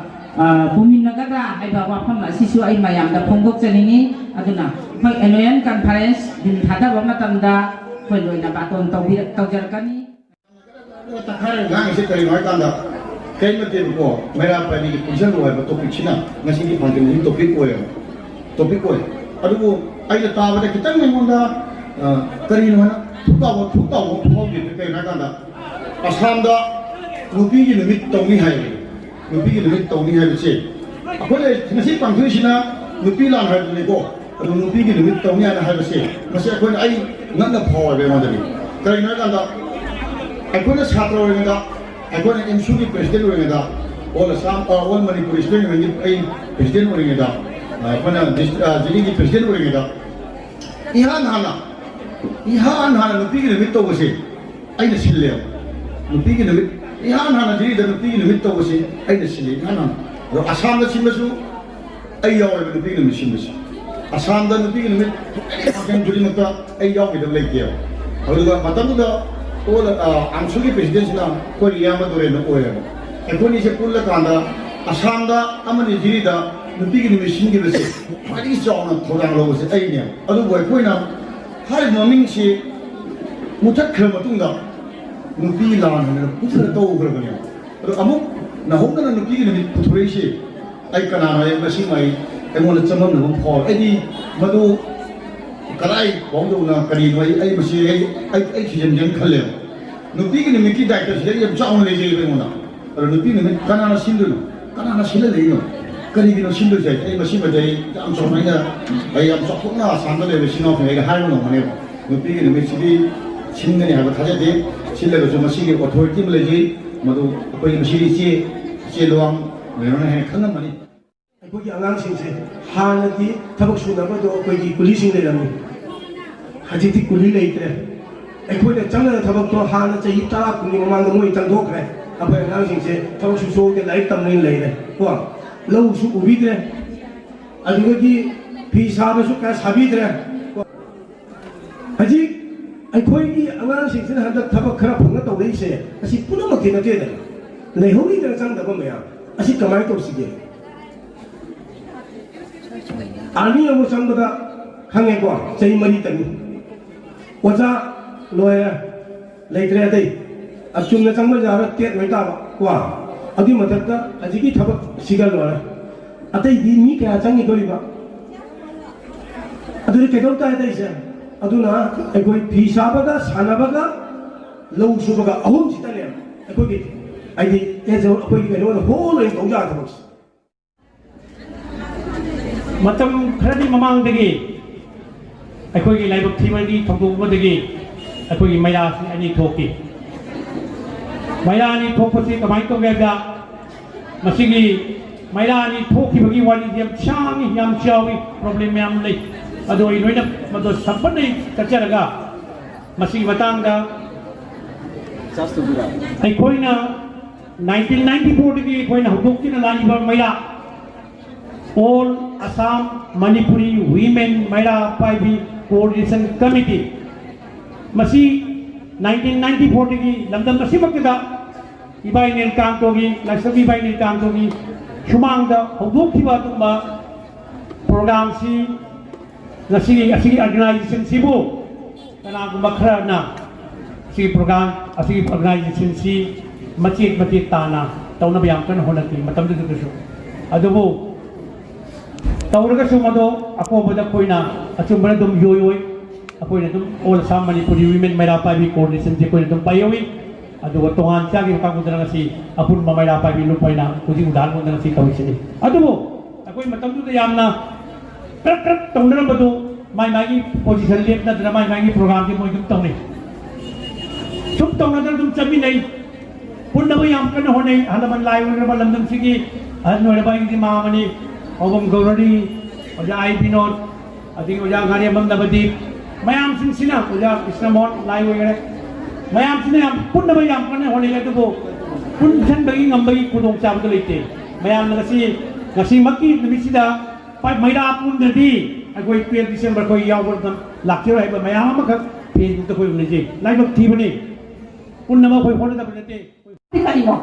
ꯑ, ꯄꯨꯃꯤꯟꯅꯒꯗ꯭ꯔꯥ ꯍꯥꯏꯕ ꯋꯥꯐꯝ ꯑꯁꯤꯁꯨ ꯑꯩ ꯃꯌꯥꯝꯗ ꯐꯣꯡꯗꯣꯛꯆꯅꯤꯡꯉꯤ꯫ ꯑꯗꯨꯅ ꯑꯩꯈꯣꯏ ꯑꯦꯅꯨꯋꯦꯜ ꯀꯟꯐꯔꯦꯟꯁ ꯗꯤꯟ ꯊꯥꯗꯕ ꯃꯇꯝꯗ ꯑꯩꯈꯣꯏ ꯂꯣꯏꯅ ꯕꯥꯇꯣꯟ ꯇꯧꯕꯤꯔꯛ-, ꯇꯧꯖꯔꯛꯀꯅꯤ꯫ ꯇꯛꯈꯥꯏꯔꯒ ꯉꯥꯡꯉꯤꯁꯦ ꯀꯔꯤꯅꯣ ꯍꯥꯏꯀꯥꯟꯗ, ꯀꯔꯤꯝ ꯅꯠꯇꯦꯕꯀꯣ, ꯃꯩꯔꯥ ꯄꯥꯏꯕꯤꯒꯤ ꯄꯨꯟꯁꯤꯜꯂꯨ ꯍꯥꯏꯕ ꯇꯣꯄꯤꯛꯁꯤꯅ ꯉꯁꯤꯒꯤ ꯐꯪꯁꯟꯒꯤ ꯇꯣꯄꯤꯛ ꯑꯣꯏꯌꯦꯕ, ꯇꯣꯄꯤꯛ ꯑꯣꯏ꯫ ꯑꯗꯨꯕꯨ ꯑꯩꯅ ꯇꯥꯕꯗ ꯈꯤꯇꯪ ꯑꯩꯉꯣꯟꯗ, ꯑ, ꯀꯔꯤꯅꯣ ꯍꯥꯏꯅ ꯊꯨꯛ ꯇꯥꯎꯕ, ꯊꯨꯛ ꯇꯥꯎꯕ ꯑꯃ ꯐꯥꯎꯈꯤꯕ꯫ ꯀꯩꯅꯣ ꯍꯥꯏꯀꯥꯟꯗ, ꯑꯁꯥꯝꯗ ꯅꯨꯄꯤꯒꯤ ꯅꯨꯃꯤꯠ ꯇꯧꯅꯤ ꯍꯥꯏꯌꯦ꯫ ꯅꯨꯄꯤꯒꯤ ꯅꯨꯃꯤꯠ ꯇꯧꯅꯤ ꯍꯥꯏꯕꯁꯦ, ꯑꯩꯈꯣꯏꯅ ꯉꯁꯤ ꯄꯥꯡꯊꯣꯛꯏꯁꯤꯅ ꯅꯨꯄꯤ ꯂꯥꯟ ꯍꯥꯏꯕꯗꯨꯅꯤꯀꯣ꯫ ꯑꯗꯨ ꯅꯨꯄꯤꯒꯤ ꯅꯨꯃꯤꯠ ꯇꯧꯅꯤ ꯍꯥꯏꯅ ꯍꯥꯏꯕꯁꯦ, ꯃꯁꯤ ꯑꯩꯈꯣꯏꯅ, ꯑꯩ ꯉꯛꯅ ꯐꯥꯎꯋꯦꯕ ꯑꯩꯉꯣꯟꯗꯗꯤ꯫ ꯀꯔꯤꯒꯤꯅꯣ ꯍꯥꯏꯀꯥꯟꯗ, ꯑꯩꯈꯣꯏꯅ ꯁꯥꯇ꯭ꯔ ꯑꯣꯏꯔꯤꯉꯩꯗ, ꯑꯩꯈꯣꯏꯅ ꯑꯦꯝꯁꯨꯒꯤ ꯄ꯭ꯔꯦꯁꯤꯗꯦꯟ ꯑꯣꯏꯔꯤꯉꯩꯗ, ꯑꯣꯜ ꯑꯁꯥꯝ, ꯑ, ꯑꯣꯜ ꯃꯅꯤꯄꯨꯔ ꯁ꯭ꯇꯨꯗꯦꯟ ꯌꯨꯅꯤꯌꯟꯒꯤ ꯑꯩ ꯄ꯭ꯔꯦꯁꯤꯗꯦꯟ ꯑꯣꯏꯔꯤꯉꯩꯗ, ꯑ, ꯑꯩꯈꯣꯏꯅ ꯗꯤꯁ-, ꯑ, ꯖꯤꯔꯤꯒꯤ ꯄ꯭ꯔꯦꯁꯤꯗꯦꯟ ꯑꯣꯏꯔꯤꯉꯩꯗ, ꯏꯍꯥꯟ ꯍꯥꯟꯅ, ꯏꯍꯥꯟ ꯍꯥꯟꯅ ꯅꯨꯄꯤꯒꯤ ꯅꯨꯃꯤꯠ ꯇꯧꯕꯁꯦ ꯑꯩꯅ ꯁꯤꯜꯂꯦꯕ꯫ ꯅꯨꯄꯤꯒꯤ ꯅꯨꯃꯤꯠ, ꯏꯍꯥꯟ ꯍꯥꯟꯅ ꯖꯤꯔꯤꯗ ꯅꯨꯄꯤꯒꯤ ꯅꯨꯃꯤꯠ ꯇꯧꯕꯁꯦ ꯑꯩꯅ ꯁꯤꯜꯂꯦ, ꯏꯍꯥꯟ ꯍꯥꯟꯅ꯫ ꯑꯗꯣ ꯑꯁꯥꯝꯗ ꯁꯤꯟꯕꯁꯨ ꯑꯩ ꯌꯥꯎꯋꯦꯕ, ꯅꯨꯄꯤꯒꯤ ꯅꯨꯃꯤꯠ ꯁꯤꯟꯕꯁꯦ꯫ ꯑꯁꯥꯝꯗ ꯅꯨꯄꯤꯒꯤ ꯅꯨꯃꯤꯠ ꯐꯪꯁꯟ ꯈꯨꯗꯤꯡꯃꯛꯇ ꯑꯩ ꯌꯥꯎꯈꯤꯗꯕ ꯂꯩꯇꯦꯕ꯫ ꯑꯗꯨꯒ ꯃꯇꯝꯗꯨꯗ ꯑꯣꯜ, ꯑ, ꯑꯥꯝꯁꯨꯒꯤ ꯄ꯭ꯔꯦꯁꯤꯗꯦꯟꯁꯤꯅ ꯑꯩꯈꯣꯏ ꯏꯌꯥꯝꯕ ꯗꯣꯔꯦꯟꯅ ꯑꯣꯏꯌꯦꯕ꯫ ꯑꯩꯈꯣꯏꯅꯤꯁꯦ ꯄꯨꯜꯂꯀꯥꯟꯗ ꯑꯁꯥꯝꯗ ꯑꯃꯗꯤ ꯖꯤꯔꯤꯗ ꯅꯨꯄꯤꯒꯤ ꯅꯨꯃꯤꯠ ꯁꯤꯟꯈꯤꯕꯁꯦ ꯈ꯭ꯋꯥꯏꯗꯒꯤ ꯆꯥꯎꯅ ꯊꯧꯗꯥꯡ ꯂꯧꯕꯁꯦ ꯑꯩꯅꯦꯕ꯫ ꯑꯗꯨꯕꯨ ꯑꯩꯈꯣꯏꯅ ꯍꯥꯏꯔꯤꯕ ꯃꯃꯤꯡꯁꯤ ꯃꯨꯊꯠꯈ꯭ꯔ ꯃꯇꯨꯡꯗ ꯅꯨꯄꯤ ꯂꯥꯟ ꯍꯥꯏꯅ ꯄꯨꯊꯔ ꯇꯧꯈ꯭ꯔꯕꯅꯦꯕ꯫ ꯑꯗꯣ ꯑꯃꯨꯛ ꯅꯧꯍꯧꯅꯅ ꯅꯨꯄꯤꯒꯤ ꯅꯨꯃꯤꯠ ꯄꯨꯊꯣꯔꯛꯏꯁꯦ ꯑꯩ ꯀꯅꯥꯅꯣ ꯍꯥꯏ ꯃꯁꯤꯃ ꯑꯩ, ꯑꯩꯉꯣꯟꯗ ꯆꯃꯝꯅꯕ ꯑꯃ ꯐꯥꯎꯔꯦ꯫ ꯑꯩꯗꯤ ꯃꯗꯨ ꯀꯗꯥꯏ ꯐꯥꯎꯗꯧꯅ ꯀꯔꯤꯅꯣ? ꯑꯩ ꯑꯩ ꯃꯁꯤ ꯑꯩ ꯑꯩ ꯑꯩ ꯊꯤꯖꯤꯟꯒꯦꯅ ꯈꯜꯂꯦꯕ꯫ ꯅꯨꯄꯤꯒꯤ ꯅꯨꯃꯤꯠꯀꯤ ꯗꯥꯏꯇꯁꯤꯗ ꯌꯥꯝ ꯆꯥꯎꯅ ꯂꯩꯖꯩꯕ ꯑꯩꯉꯣꯟꯗ꯫ ꯑꯗꯣ ꯅꯨꯄꯤ ꯅꯨꯃꯤꯠ ꯀꯅꯥꯅ ꯁꯤꯜꯂꯤꯅꯣ? ꯀꯅꯥꯅ ꯁꯤꯜꯍꯜꯂꯛꯏꯅꯣ? ꯀꯔꯤꯒꯤꯅꯣ ꯁꯤꯟꯗꯣꯏꯁꯦ? ꯑꯩ ꯃꯁꯤꯃꯗꯤ ꯑꯩ ꯌꯥꯝ ꯆꯥꯎꯅ ꯑꯩꯅ ꯑꯩ ꯌꯥꯝ ꯆꯥꯎꯊꯣꯛꯅ ꯑꯁꯥꯝꯗ ꯂꯩꯕ ꯏꯆꯤꯟ ꯏꯅꯥꯎꯁꯤꯡ ꯑꯩꯅ ꯍꯥꯏꯕ ꯉꯝꯒꯅꯦꯕ꯫ ꯅꯨꯄꯤꯒꯤ ꯅꯨꯃꯤꯠꯁꯤꯗꯤ ꯁꯤꯟꯒꯅꯤ ꯍꯥꯏꯕ ꯊꯥꯖꯗꯦ꯫ ꯁꯤꯜꯂꯒꯁꯨ ꯃꯁꯤꯒꯤ ꯑꯣꯊꯣꯔꯤꯇꯤ ꯑꯃ ꯂꯩꯖꯩ꯫ ꯃꯗꯨ ꯑꯩꯈꯣꯏ ꯃꯁꯤꯒꯤ ꯏꯆꯦ ꯏꯆꯦ ꯂꯨꯋꯥꯡ ꯃꯦꯝꯅ ꯍꯦꯟꯅ ꯈꯪꯉꯝꯃꯅꯤ꯫ ꯑꯩꯈꯣꯏꯒꯤ ꯑꯉꯥꯡꯁꯤꯡꯁꯦ ꯍꯥꯟꯅꯗꯤ ꯊꯕꯛ ꯁꯨꯅꯕꯗꯣ ꯑꯩꯈꯣꯏꯒꯤ ꯀꯨꯂꯤꯁꯤꯡ ꯂꯩꯔꯝꯃꯤ꯫ ꯍꯧꯖꯤꯛꯇꯤ ꯀꯨꯂꯤ ꯂꯩꯇ꯭ꯔꯦ꯫ ꯑꯩꯈꯣꯏꯅ ꯆꯪꯒꯗꯕ ꯊꯕꯛꯇꯣ ꯍꯥꯟꯅ ꯆꯍꯤ ꯇꯔꯥ ꯀꯨꯟꯒꯤ ꯃꯃꯥꯡꯗ ꯃꯣꯏ ꯆꯪꯊꯣꯛꯈ꯭ꯔꯦ꯫ ꯑꯩꯈꯣꯏ ꯑꯉꯥꯡꯁꯤꯡꯁꯦ ꯊꯕꯛ ꯁꯨ ꯁꯨꯍꯧꯗꯦ, ꯂꯥꯏꯔꯤꯛ ꯇꯝꯗꯅ ꯂꯩꯔꯦ꯫ ꯀꯣ, ꯂꯧꯁꯨ ꯎꯕꯤꯗ꯭ꯔꯦ꯫ ꯑꯗꯨꯗꯒꯤ ꯐꯤ ꯁꯥꯕꯁꯨ ꯀꯌꯥ ꯁꯥꯕꯤꯗ꯭ꯔꯦ꯫ ꯀꯣ, ꯍꯧꯖꯤꯛ ꯑꯩꯈꯣꯏꯒꯤ ꯑꯉꯥꯡꯁꯤꯡꯁꯤꯅ ꯍꯟꯗꯛ ꯊꯕꯛ ꯈꯔ ꯐꯪꯅ ꯇꯧꯔꯛꯏꯁꯦ ꯑꯁꯤ ꯄꯨꯝꯅꯃꯛꯀꯤ ꯅꯠꯇꯦꯗꯅ꯫ ꯂꯩꯍꯧꯔꯤꯗꯅ ꯆꯪꯗꯕ ꯃꯌꯥꯝ ꯑꯁꯤ ꯀꯃꯥꯏꯅ ꯇꯧꯁꯤꯒꯦ? ꯑꯥꯔꯃꯤ ꯑꯃꯨꯛ ꯆꯪꯕꯗ ꯈꯪꯉꯦꯀꯣ, ꯆꯍꯤ ꯃꯔꯤ ꯇꯝꯃꯤ꯫ ꯑꯣꯖꯥ ꯂꯣꯏꯔꯦ, ꯂꯩꯇ꯭ꯔꯦ ꯑꯇꯩ꯫ ꯑꯆꯨꯝꯅ ꯆꯪꯕ ꯌꯥꯔꯣꯏ, ꯇꯦꯠ ꯑꯣꯏ ꯇꯥꯕ ꯀꯣ꯫ ꯑꯗꯨꯒꯤ ꯃꯊꯛꯇ ꯍꯧꯖꯤꯛꯀꯤ ꯊꯕꯛꯁꯤꯒ ꯂꯣꯏꯔꯦ꯫ ꯑꯇꯩꯗꯤ ꯃꯤ ꯀꯌꯥ ꯆꯪꯈꯤꯗꯣꯔꯤꯕ? ꯑꯗꯨꯗꯤ ꯀꯩꯗꯧ ꯇꯥꯏ ꯑꯇꯩꯁꯦ? ꯑꯗꯨꯅ ꯑꯩꯈꯣꯏ ꯐꯤ ꯁꯥꯕꯒ, ꯁꯥꯟꯅꯕꯒ, ꯂꯧ ꯁꯨꯕꯒ, ꯑꯍꯨꯝꯁꯤꯗꯅꯦ ꯑꯩꯈꯣꯏꯒꯤ, ꯍꯥꯏꯗꯤ, ꯑꯩꯈꯣꯏꯒꯤ ꯀꯩꯅꯣ ꯑꯣꯏꯅ ꯍꯣꯜ ꯑꯣꯏꯅ ꯇꯧ ꯌꯥꯗꯕ꯫ ꯃꯇꯝ ꯈꯔꯗꯤ ꯃꯃꯥꯡꯗꯒꯤ ꯑꯩꯈꯣꯏꯒꯤ ꯂꯥꯏꯕꯛ ꯊꯤꯕꯒꯤ ꯊꯧꯗꯣꯛ ꯑꯃꯗꯒꯤ ꯑꯩꯈꯣꯏꯒꯤ ꯃꯩꯔꯥꯁꯤ ꯑꯅꯤ ꯊꯣꯛꯈꯤ꯫ ꯃꯩꯔꯥ ꯑꯅꯤ ꯊꯣꯛꯄꯁꯤ ꯀꯃꯥꯏꯅ ꯇꯧꯒꯦ ꯍꯥꯏꯕꯗ, ꯃꯁꯤꯒꯤ ꯃꯩꯔꯥ ꯑꯅꯤ ꯊꯣꯛꯈꯤꯕꯒꯤ ꯋꯥꯔꯤꯁꯤ ꯌꯥꯝ ꯁꯥꯡꯉꯤ, ꯌꯥꯝ ꯆꯥꯎꯏ, ꯄ꯭ꯔꯣꯕ꯭ꯂꯦꯝ ꯃꯌꯥꯝ ꯂꯩ꯫ ꯑꯗꯣ ꯑꯩ ꯂꯣꯏꯅ ꯃꯗꯨ ꯁꯝꯄꯠꯅ ꯆꯠꯆꯔꯒ ꯃꯁꯤꯒꯤ ꯃꯇꯥꯡꯗ ꯑꯩꯈꯣꯏꯅ ꯅꯥꯏꯟꯇꯤꯟ ꯅꯥꯏꯟꯇꯤ ꯐꯣꯔꯗꯒꯤ ꯑꯩꯈꯣꯏꯅ ꯍꯧꯗꯣꯛꯇꯨꯅ ꯂꯥꯛꯂꯤꯕ ꯃꯩꯔꯥ, All Assam Manipuri Women Meira Paibi Coordination Committee, ꯃꯁꯤ ꯅꯥꯏꯟꯇꯤꯟ ꯅꯥꯏꯟꯇꯤ ꯐꯣꯔꯗꯒꯤ ꯂꯝꯗꯝ ꯑꯁꯤꯃꯛꯇꯗ ꯏꯕꯥꯏ ꯅꯤꯜꯀꯥꯟꯇꯣꯒꯤ, ꯂꯥꯏꯁ꯭ꯔꯝ ꯏꯕꯥꯏ ꯅꯤꯜꯀꯥꯟꯇꯣꯒꯤ ꯁꯨꯃꯥꯡꯗ ꯍꯧꯗꯣꯛꯈꯤꯕ ꯑꯗꯨꯒꯨꯝꯕ ꯄ꯭ꯔꯣꯒ꯭ꯔꯥꯝꯁꯤ ꯉꯁꯤꯒꯤ ꯑꯁꯤꯒꯤ ꯑꯣꯔꯒꯅꯥꯏꯖꯦꯁꯟꯁꯤꯕꯨ ꯀꯅꯥꯒꯨꯝꯕ ꯈꯔꯅ ꯑꯁꯤꯒꯤ ꯄ꯭ꯔꯣꯒ꯭ꯔꯥꯝ, ꯑꯁꯤꯒꯤ ꯑꯣꯔꯒꯅꯥꯏꯖꯦꯁꯟꯁꯤ ꯃꯆꯦꯠ ꯃꯆꯦꯠ ꯇꯥꯅ ꯇꯧꯅꯕ ꯌꯥꯝ ꯀꯟꯅ ꯍꯣꯠꯅꯈꯤ ꯃꯇꯝꯗꯨꯗꯁꯨ꯫ ꯑꯗꯨꯕꯨ ꯇꯧꯔꯒꯁꯨ ꯃꯗꯣ ꯑꯀꯣꯟꯕꯗ ꯑꯩꯈꯣꯏꯅ ꯑꯆꯨꯝꯕꯅ ꯑꯗꯨꯝ ꯌꯣꯏ ꯑꯣꯏ꯫ ꯑꯩꯈꯣꯏꯅ ꯑꯗꯨꯝ All Assam Manipuri Women Meira Paibi Coordination ꯁꯦ ꯑꯩꯈꯣꯏꯅ ꯑꯗꯨꯝ ꯄꯥꯏꯍꯧꯏ꯫ ꯑꯗꯨꯒ ꯇꯣꯉꯥꯟ ꯆꯥꯈꯤꯕ ꯀꯥꯡꯕꯨꯗꯨꯅ ꯉꯁꯤ ꯑꯄꯨꯟꯕ ꯃꯩꯔꯥ ꯄꯥꯏꯕꯤ ꯂꯨꯞ ꯍꯥꯏꯅ ꯍꯧꯖꯤꯛ ꯎꯗꯥꯟ ꯑꯣꯏꯅ ꯉꯁꯤ ꯇꯧꯔꯤꯁꯤꯅꯤ꯫ ꯑꯗꯨꯕꯨ ꯑꯩꯈꯣꯏ ꯃꯇꯝꯗꯨꯗ ꯌꯥꯝꯅ ꯀ꯭ꯔꯛ ꯀ꯭ꯔꯛ ꯇꯧꯅꯔꯝꯕꯗꯨ, ꯃꯥꯏ ꯃꯥꯒꯤ position ꯂꯦꯞꯅꯗꯅ ꯃꯥꯏ ꯃꯥꯒꯤ program ꯁꯦ ꯃꯣꯏ ꯑꯗꯨꯝ ꯇꯧꯅꯩ꯫ ꯁꯨꯝ ꯇꯧꯅꯗꯅ ꯑꯗꯨꯝ ꯆꯠꯃꯤꯟꯅꯩ꯫ ꯄꯨꯟꯅꯕ ꯌꯥꯝ ꯀꯟꯅ ꯍꯣꯠꯅꯩ꯫ ꯑꯍꯜ ꯂꯃꯟ ꯂꯥꯏ ꯑꯣꯏꯔꯕ ꯂꯝꯗꯝꯁꯤꯒꯤ ꯑꯍꯜ ꯑꯣꯏꯔꯕ ꯑꯩꯒꯤꯗꯤ ꯃꯥꯝꯃꯅꯤ, ꯄꯥꯎꯕꯝ ꯒꯧꯔꯅꯤ, ꯑꯣꯖꯥ ꯑꯥꯏ ꯕꯤꯅꯣꯗ, ꯑꯗꯒꯤ ꯑꯣꯖꯥ ꯉꯥꯔꯦꯝꯕꯝ ꯅꯕꯗꯤꯞ, ꯃꯌꯥꯝꯁꯤꯡꯁꯤꯅ, ꯑꯣꯖꯥ ꯀ꯭ꯔꯤꯁꯅꯃꯣꯍꯟ ꯂꯥꯏ ꯑꯣꯏꯈꯔꯦ, ꯃꯌꯥꯝꯁꯤꯅ ꯌꯥꯝ ꯄꯨꯟꯅꯕ ꯌꯥꯝ ꯀꯟꯅ ꯍꯣꯠꯅꯩ꯫ ꯑꯗꯨꯕꯨ ꯄꯨꯟꯁꯤꯟꯕꯒꯤ ꯉꯝꯕꯒꯤ ꯈꯨꯗꯣꯡꯆꯥꯕꯗꯨ ꯂꯩꯇꯦ꯫ ꯃꯌꯥꯝꯅ ꯉꯁꯤ, ꯉꯁꯤꯃꯛꯀꯤ ꯅꯨꯃꯤꯠꯁꯤꯗ ꯄ-, ꯃꯩꯔꯥ ꯄꯨꯟꯗ꯭ꯔꯗꯤ ꯑꯩꯈꯣꯏ twelve December ꯑꯩꯈꯣꯏ ꯌꯥꯎꯕ ꯃꯇꯝ ꯂꯥꯛꯆꯔꯣꯏ ꯍꯥꯏꯕ ꯃꯌꯥꯝ ꯑꯃꯈꯛ Facebook-ꯇ ꯑꯩꯈꯣꯏ ꯎꯅꯖꯩ꯫ ꯂꯥꯏꯕꯛ ꯊꯤꯕꯅꯤ꯫ ꯄꯨꯟꯅꯕ ꯑꯩꯈꯣꯏ ꯍꯣꯠꯅꯗꯕ ꯅꯠꯇꯦ꯫ ꯀꯔꯤꯅꯣ?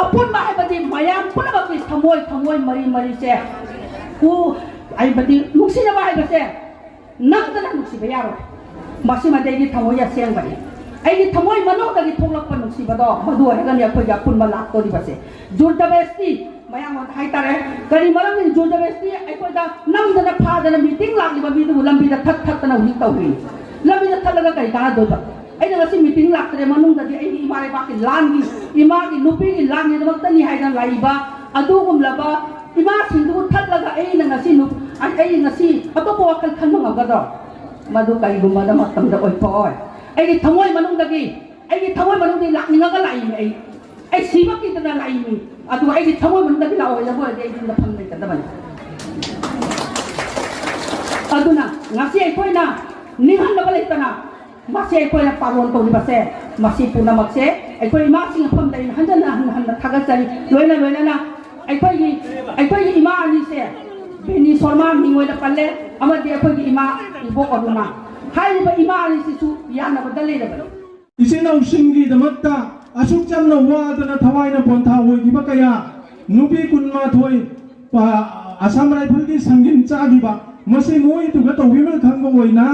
ꯑꯄꯨꯟꯕ ꯍꯥꯏꯕꯗꯤ ꯃꯌꯥꯝ ꯄꯨꯝꯅꯃꯛꯀꯤ ꯊꯃꯣꯏ, ꯊꯃꯣꯏ ꯃꯔꯤ ꯃꯔꯤꯁꯦ ꯍꯨ-, ꯍꯥꯏꯕꯗꯤ ꯅꯨꯡꯁꯤꯅꯕ ꯍꯥꯏꯕꯁꯦ ꯅꯝꯗꯅ ꯅꯨꯡꯁꯤꯕ ꯌꯥꯔꯣꯏ꯫ ꯃꯁꯤꯃꯗꯤ ꯑꯩꯒꯤ ꯊꯃꯣꯏ ꯑꯁꯦꯡꯕꯅꯤ꯫ ꯑꯩꯒꯤ ꯊꯃꯣꯏ ꯃꯅꯨꯡꯗꯒꯤ ꯊꯣꯛꯂꯛꯄ ꯅꯨꯡꯁꯤꯕꯗꯣ, ꯃꯗꯨ ꯑꯣꯏꯔꯒꯅꯤ ꯑꯩꯈꯣꯏꯒꯤ ꯑꯄꯨꯟꯕ ꯂꯥꯛꯇꯣꯔꯤꯕꯁꯦ꯫ ꯖꯨꯔ ꯖꯕꯔꯗꯁꯇꯤ ꯃꯌꯥꯝ ꯍꯥꯏꯇꯥꯔꯦ꯫ ꯀꯔꯤ ꯃꯔꯝꯒꯤ ꯖꯨꯔ ꯖꯕꯔꯗꯁꯇꯤ ꯑꯩꯈꯣꯏꯗ ꯅꯝꯗꯅ ꯐꯥꯗꯅ meeting ꯂꯥꯛꯂꯤꯕ ꯃꯤꯗꯨꯕꯨ ꯂꯝꯕꯤꯗ ꯊꯠ ꯊꯠꯇꯅ ꯍꯧꯖꯤꯛ ꯇꯧꯔꯤ? ꯂꯝꯕꯤꯗ ꯊꯠꯂꯒ ꯀꯔꯤ ꯀꯥꯟꯅꯗꯣꯏꯕ? ꯑꯩꯅ ꯉꯁꯤ meeting ꯂꯥꯛꯇ꯭ꯔꯦ, ꯃꯅꯨꯡꯗꯗꯤ ꯑꯩꯒꯤ ꯏꯃꯥ ꯂꯩꯕꯥꯛꯀꯤ ꯂꯥꯟꯒꯤ, ꯏꯃꯥꯒꯤ ꯅꯨꯄꯤꯒꯤ ꯂꯥꯟꯒꯤꯗꯃꯛꯇꯅꯤ ꯍꯥꯏꯗꯅ ꯂꯥꯛꯏꯕ ꯑꯗꯨꯒꯨꯝꯂꯕ ꯏꯃꯥꯁꯤꯡꯗꯨꯕꯨ ꯊꯠꯂꯒ ꯑꯩꯅ ꯉꯁꯤ ꯅꯨ-, ꯑꯩ, ꯑꯩ ꯉꯁꯤ ꯑꯇꯣꯞꯄ ꯋꯥꯈꯜ ꯈꯟꯕ ꯉꯝꯒꯗ꯭ꯔꯣ? ꯃꯗꯨ ꯀꯔꯤꯒꯨꯝꯕꯗ ꯃꯇꯝꯗ ꯑꯣꯏꯊꯣꯛꯑꯣꯏ꯫ ꯑꯩꯒꯤ ꯊꯃꯣꯏ ꯃꯅꯨꯡꯗꯒꯤ, ꯑꯩꯒꯤ ꯊꯃꯣꯏ ꯃꯅꯨꯡꯗꯒꯤ ꯂꯥꯛꯅꯤꯡꯉꯒ ꯂꯥꯛꯏꯅꯦ꯫ ꯑꯩ, ꯑꯩ ꯁꯤꯕ ꯀꯤꯗꯅ ꯂꯥꯛꯏꯅꯤ꯫ ꯑꯗꯨꯒ ꯑꯩꯒꯤ ꯊꯃꯣꯏ ꯃꯅꯨꯡꯗꯒꯤ ꯂꯥꯛꯑꯣꯏꯗꯕ ꯑꯣꯏꯔꯗꯤ ꯑꯩ ꯌꯨꯝꯗ ꯐꯝ ꯂꯩꯒꯗꯕꯅꯤ꯫ ꯑꯗꯨꯅ ꯉꯁꯤ ꯑꯩꯈꯣꯏꯅ ꯅꯤꯡꯍꯟꯅꯕ ꯂꯩꯇꯅ ꯃꯁꯤ ꯑꯩꯈꯣꯏꯅ ꯄꯥꯂꯣꯟ ꯇꯧꯔꯤꯕꯁꯦ, ꯃꯁꯤ ꯄꯨꯝꯅꯃꯛꯁꯦ ꯑꯩꯈꯣꯏ ꯏꯃꯥꯁꯤꯡ ꯃꯐꯝꯗ ꯑꯩꯅ ꯍꯟꯖꯟ ꯍꯟꯅ ꯍꯟꯅ ꯊꯥꯒꯠꯆꯔꯤ꯫ ꯂꯣꯏꯅ ꯂꯣꯏꯅꯅ ꯑꯩꯈꯣꯏꯒꯤ, ꯑꯩꯈꯣꯏꯒꯤ ꯏꯃꯥ ꯑꯅꯤꯁꯦ, ꯕꯦꯅꯤ ꯁꯣꯔꯃꯥ ꯃꯤꯡ ꯑꯣꯏꯅ ꯄꯜꯂꯦ, ꯑꯃꯗꯤ ꯑꯩꯈꯣꯏꯒꯤ ꯏꯃꯥ ꯏꯕꯣꯛ ꯑꯔꯨꯅꯥ꯫ ꯍꯥꯏꯔꯤꯕ ꯏꯃꯥ ꯑꯅꯤꯁꯤꯁꯨ ꯌꯥꯅꯕꯗ ꯂꯩꯔꯕꯅꯤ꯫ ꯏꯆꯤꯟ ꯏꯅꯥꯎꯁꯤꯡꯒꯤꯗꯃꯛꯇ ꯑꯁꯨꯛ ꯌꯥꯝꯅ ꯋꯥꯗꯅ ꯊꯋꯥꯏꯅ ꯄꯣꯟꯊꯥ ꯑꯣꯏꯈꯤꯕ ꯀꯌꯥ, ꯅꯨꯄꯤ ꯀꯨꯟꯃꯥꯊꯣꯏ, ꯑ, ꯑꯁꯥꯝ ꯔꯥꯏꯐꯜꯒꯤ ꯁꯪꯒꯤꯟ ꯆꯥꯈꯤꯕ, ꯃꯁꯤ ꯃꯣꯏꯗꯨꯒ ꯇꯧꯕꯤꯃꯜ ꯈꯪꯕ ꯑꯣꯏꯅ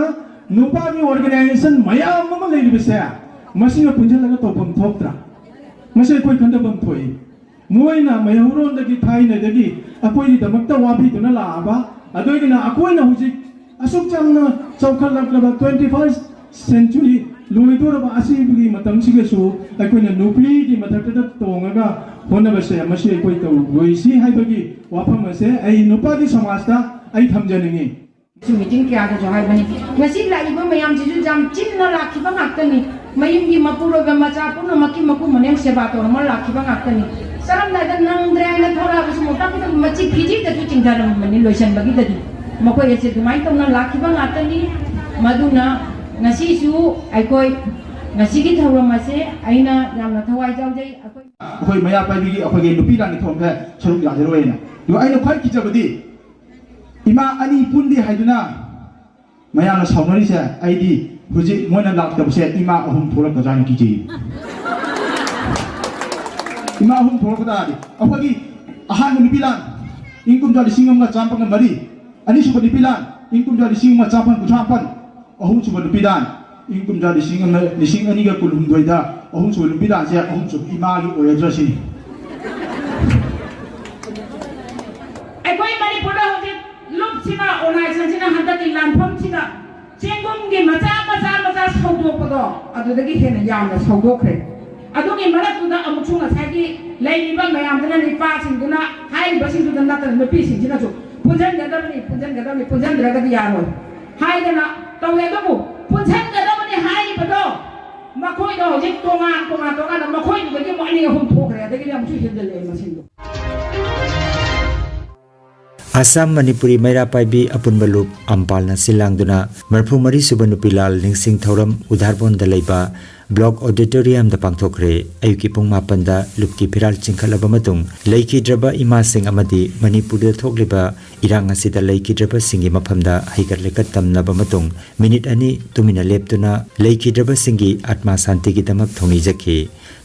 ꯅꯨꯄꯥꯒꯤ organization ꯃꯌꯥꯝ ꯑꯃ ꯂꯩꯔꯤꯕꯁꯦ, ꯃꯁꯤꯒ ꯄꯨꯟꯁꯤꯜꯂꯒ ꯇꯧꯐꯝ ꯊꯣꯛꯇ꯭ꯔꯥ? ꯃꯁꯤ ꯑꯩꯈꯣꯏ ꯈꯟꯊꯐꯝ ꯊꯣꯛꯏ꯫ ꯃꯣꯏꯅ ꯃꯩꯍꯧꯔꯣꯟꯗꯒꯤ ꯊꯥꯏꯅꯗꯒꯤ ꯑꯩꯈꯣꯏꯒꯤꯗꯃꯛꯇ ꯋꯥꯕꯤꯗꯨꯅ ꯂꯥꯛꯑꯕ ꯑꯗꯨꯒꯤꯅ ꯑꯩꯈꯣꯏꯅ ꯍꯧꯖꯤꯛ ꯑꯁꯨꯛ ꯌꯥꯝꯅ ꯆꯥꯎꯈꯠꯂꯛꯂꯕ twenty first century ꯂꯣꯏꯗꯣꯔꯕ ꯑꯁꯤꯒꯤ ꯃꯇꯝꯁꯤꯒꯁꯨ ꯑꯩꯈꯣꯏꯅ ꯅꯨꯄꯤꯒꯤ ꯃꯊꯛꯇꯗ ꯇꯣꯡꯉꯒ ꯍꯣꯠꯅꯕꯁꯦ ꯃꯁꯤ ꯑꯩꯈꯣꯏ ꯇꯧꯔꯣꯏꯁꯤ ꯍꯥꯏꯕꯒꯤ ꯋꯥꯐꯝ ꯑꯁꯦ ꯑꯩ ꯅꯨꯄꯥꯒꯤ ꯁꯃꯥꯖꯇ ꯑꯩ ꯊꯝꯖꯅꯤꯡꯉꯤ꯫ ꯃꯤꯇꯤꯡ ꯀꯌꯥꯗꯁꯨ ꯍꯥꯏꯕꯅꯤ, ꯉꯁꯤ ꯂꯥꯛꯏꯕ ꯃꯌꯥꯝꯁꯤꯁꯨ ꯌꯥꯝ ꯆꯤꯟꯅ ꯂꯥꯛꯈꯤꯕ ꯉꯥꯛꯇꯅꯤ꯫ ꯃꯌꯨꯝꯒꯤ ꯃꯄꯨꯔꯣꯏꯕ ꯃꯆꯥ ꯄꯨꯝꯅꯃꯛꯀꯤ ꯃꯀꯨ ꯃꯅꯦꯝ ꯁꯦꯕꯥ ꯇꯧꯔꯝꯃ ꯂꯥꯛꯈꯤꯕ ꯉꯥꯛꯇꯅꯤ꯫ ꯆꯠꯂꯝꯗꯥꯏꯗ ꯅꯪꯗ꯭ꯔꯦ ꯍꯥꯏꯅ ꯊꯣꯛꯂꯛꯑꯕꯁꯨ ꯃꯣꯝꯄꯥꯛꯀꯤꯗ ꯃꯆꯤ ꯐꯤꯖꯤꯗꯁꯨ ꯆꯤꯡꯊꯔꯝꯃꯅꯤ ꯂꯣꯏꯁꯤꯟꯕꯒꯤꯗꯗꯤ꯫ ꯃꯈꯣꯏ ꯑꯁꯦ ꯑꯗꯨꯃꯥꯏꯅ ꯇꯧꯅ ꯂꯥꯛꯈꯤꯕ ꯉꯥꯛꯇꯅꯤ꯫ ꯃꯗꯨꯅ ꯉꯁꯤꯁꯨ ꯑꯩꯈꯣꯏ ꯉꯁꯤꯒꯤ ꯊꯧꯔꯝ ꯑꯁꯦ ꯑꯩꯅ ꯌꯥꯝꯅ ꯊꯋꯥꯏ ꯌꯥꯎꯖꯩ꯫ ꯑꯩꯈꯣꯏ ꯑꯩꯈꯣꯏ ꯃꯩꯔꯥ ꯄꯥꯏꯕꯤꯒꯤ ꯑꯩꯈꯣꯏꯒꯤ ꯅꯨꯄꯤ ꯂꯥꯟꯒꯤ ꯊꯧꯔꯝꯁꯦ ꯁꯔꯨꯛ ꯌꯥꯖꯔꯣꯏꯅ꯫ ꯑꯗꯣ ꯑꯩꯅ ꯈ꯭ꯋꯥꯏ ꯀꯤꯖꯕꯗꯤ ꯏꯃꯥ ꯑꯅꯤ ꯄꯨꯟꯗꯦ ꯍꯥꯏꯗꯨꯅ ꯃꯌꯥꯝꯅ ꯁꯥꯎꯅꯔꯤꯁꯦ꯫ ꯑꯩꯗꯤ ꯍꯧꯖꯤꯛ ꯃꯣꯏꯅ ꯂꯥꯛꯇꯕꯁꯦ ꯏꯃꯥ ꯑꯍꯨꯝ ꯊꯣꯛꯂꯛꯀꯗ꯭ꯔꯥ ꯍꯥꯏꯅ ꯀꯤꯖꯩ꯫ ꯏꯃꯥ ꯑꯍꯨꯝ ꯊꯣꯛꯂꯛꯄ ꯇꯥꯔꯗꯤ ꯑꯩꯈꯣꯏꯒꯤ ꯑꯍꯥꯟꯕ ꯅꯨꯄꯤ ꯂꯥꯟ ꯏꯪ ꯀꯨꯝꯖꯥ ꯂꯤꯁꯤꯡ ꯑꯃꯒ ꯆꯥꯝꯃꯥꯄꯟꯒ ꯃꯔꯤ, ꯑꯅꯤꯁꯨꯕ ꯅꯨꯄꯤ ꯂꯥꯟ ꯏꯪ ꯀꯨꯝꯖꯥ ꯂꯤꯁꯤꯡ ꯑꯃ ꯆꯥꯝꯃꯥꯄꯟ ꯀꯨꯟꯊ꯭ꯔꯥ ꯃꯥꯄꯟ, ꯑꯍꯨꯝꯁꯨꯕ ꯅꯨꯄꯤ ꯂꯥꯟ ꯏꯪ ꯀꯨꯝꯖꯥ ꯂꯤꯁꯤꯡ ꯑꯃ, ꯂꯤꯁꯤꯡ ꯑꯅꯤꯒ ꯀꯨꯟꯍꯨꯝꯗꯣꯏꯗ ꯑꯍꯨꯝꯁꯨꯕ ꯅꯨꯄꯤ ꯂꯥꯟꯁꯦ ꯑꯍꯨꯝꯁꯨꯕ ꯏꯃꯥꯒꯤ ꯑꯣꯏꯔꯗ꯭ꯔꯥ ꯁꯤꯅꯤ꯫ ꯑꯩꯈꯣꯏ ꯃꯅꯤꯄꯨꯔꯗ ꯍꯧꯖꯤꯛ ꯂꯨꯞꯁꯤꯅ, ꯑꯣꯔꯒꯅꯥꯏꯖꯦꯁꯟꯁꯤꯅ ꯍꯟꯗꯛꯀꯤ ꯂꯥꯟꯐꯝꯁꯤꯗ ꯆꯦꯡꯒꯨꯝꯒꯤ ꯃꯆꯥ ꯃꯆꯥ ꯃꯆꯥ ꯁꯧꯗꯣꯛꯄꯗꯣ ꯑꯗꯨꯗꯒꯤ ꯍꯦꯟꯅ ꯌꯥꯝꯅ ꯁꯧꯗꯣꯛꯈ꯭ꯔꯦ꯫ ꯑꯗꯨꯒꯤ ꯃꯔꯛꯇꯨꯗ ꯑꯃꯨꯛꯁꯨ ꯉꯁꯥꯏꯒꯤ ꯂꯩꯔꯤꯕ ꯃꯌꯥꯝꯗꯨꯅ, ꯅꯨꯄꯥꯁꯤꯡꯗꯨꯅ, ꯍꯥꯏꯔꯤꯕꯁꯤꯡꯗꯨꯗ ꯅꯠꯇꯅ ꯅꯨꯄꯤꯁꯤꯡꯁꯤꯅꯁꯨ ꯄꯨꯟꯁꯤꯟꯒꯗꯕꯅꯤ, ꯄꯨꯟꯁꯤꯟꯒꯗꯕꯅꯤ, ꯄꯨꯟꯁꯤꯟꯗ꯭ꯔꯒꯗꯤ ꯌꯥꯔꯣꯏ ꯍꯥꯏꯗꯅ ꯇꯧꯋꯦ꯫ ꯑꯗꯨꯕꯨ ꯄꯨꯟꯁꯤꯟꯒꯗꯕꯅꯤ ꯍꯥꯏꯔꯤꯕꯗꯣ ꯃꯈꯣꯏꯗꯣ ꯍꯧꯖꯤꯛ ꯇꯣꯉꯥꯟ ꯇꯣꯉꯥꯟ ꯇꯣꯉꯥꯟꯅ ꯃꯈꯣꯏꯗꯨꯗꯒꯤ ꯑꯃꯨꯛ ꯑꯅꯤ ꯑꯍꯨꯝ ꯊꯣꯛꯈ꯭ꯔꯦ, ꯑꯗꯒꯤꯗꯤ ꯑꯃꯨꯛꯁꯨ ꯍꯦꯟꯖꯜꯂꯛꯑꯦ ꯃꯁꯤꯡꯗꯣ꯫ ꯑꯁꯥꯝ ꯃꯅꯤꯄꯨꯔꯤ ꯃꯩꯔꯥ ꯄꯥꯏꯕꯤ ꯑꯄꯨꯟꯕ ꯂꯨꯞ ꯑꯝꯄꯥꯜꯅ ꯁꯤꯜ ꯂꯥꯡꯗꯨꯅ ꯃꯔꯐꯨ ꯃꯔꯤ ꯁꯨꯕ ꯅꯨꯄꯤ ꯂꯥꯜ ꯅꯤꯡꯁꯤꯡ ꯊꯧꯔꯝ ꯎꯗꯥꯔꯕꯣꯟꯗ ꯂꯩꯕ ꯕ꯭ꯂꯣꯛ ꯑꯣꯗꯤꯇꯣꯔꯤꯌꯝꯗ ꯄꯥꯡꯊꯣꯛꯈ꯭ꯔꯦ꯫ ꯑꯌꯨꯛꯀꯤ ꯄꯨꯡ ꯃꯥꯄꯟꯗ ꯂꯨꯞꯀꯤ ꯐꯤꯔꯥꯜ ꯆꯤꯡꯈꯠꯂꯕ ꯃꯇꯨꯡ ꯂꯩꯈꯤꯗ꯭ꯔꯕ ꯏꯃꯥꯁꯤꯡ ꯑꯃꯗꯤ ꯃꯅꯤꯄꯨꯔꯗ ꯊꯣꯛꯂꯤꯕ ꯏꯔꯥꯡ ꯑꯁꯤꯗ ꯂꯩꯈꯤꯗ꯭ꯔꯕꯁꯤꯡꯒꯤ ꯃꯐꯝꯗ ꯍꯩꯀꯠ ꯂꯩꯀꯠ ꯇꯝꯅꯕ ꯃꯇꯨꯡ ꯃꯤꯅꯤꯠ ꯑꯅꯤ ꯇꯨꯃꯤꯟꯅ ꯂꯦꯞꯇꯨꯅ ꯂꯩꯈꯤꯗ꯭ꯔꯕꯁꯤꯡꯒꯤ ꯑꯥꯠꯃꯥ ꯁꯥꯟꯇꯤꯒꯤꯗꯃꯛ ꯊꯧꯅꯤꯖꯈꯤ꯫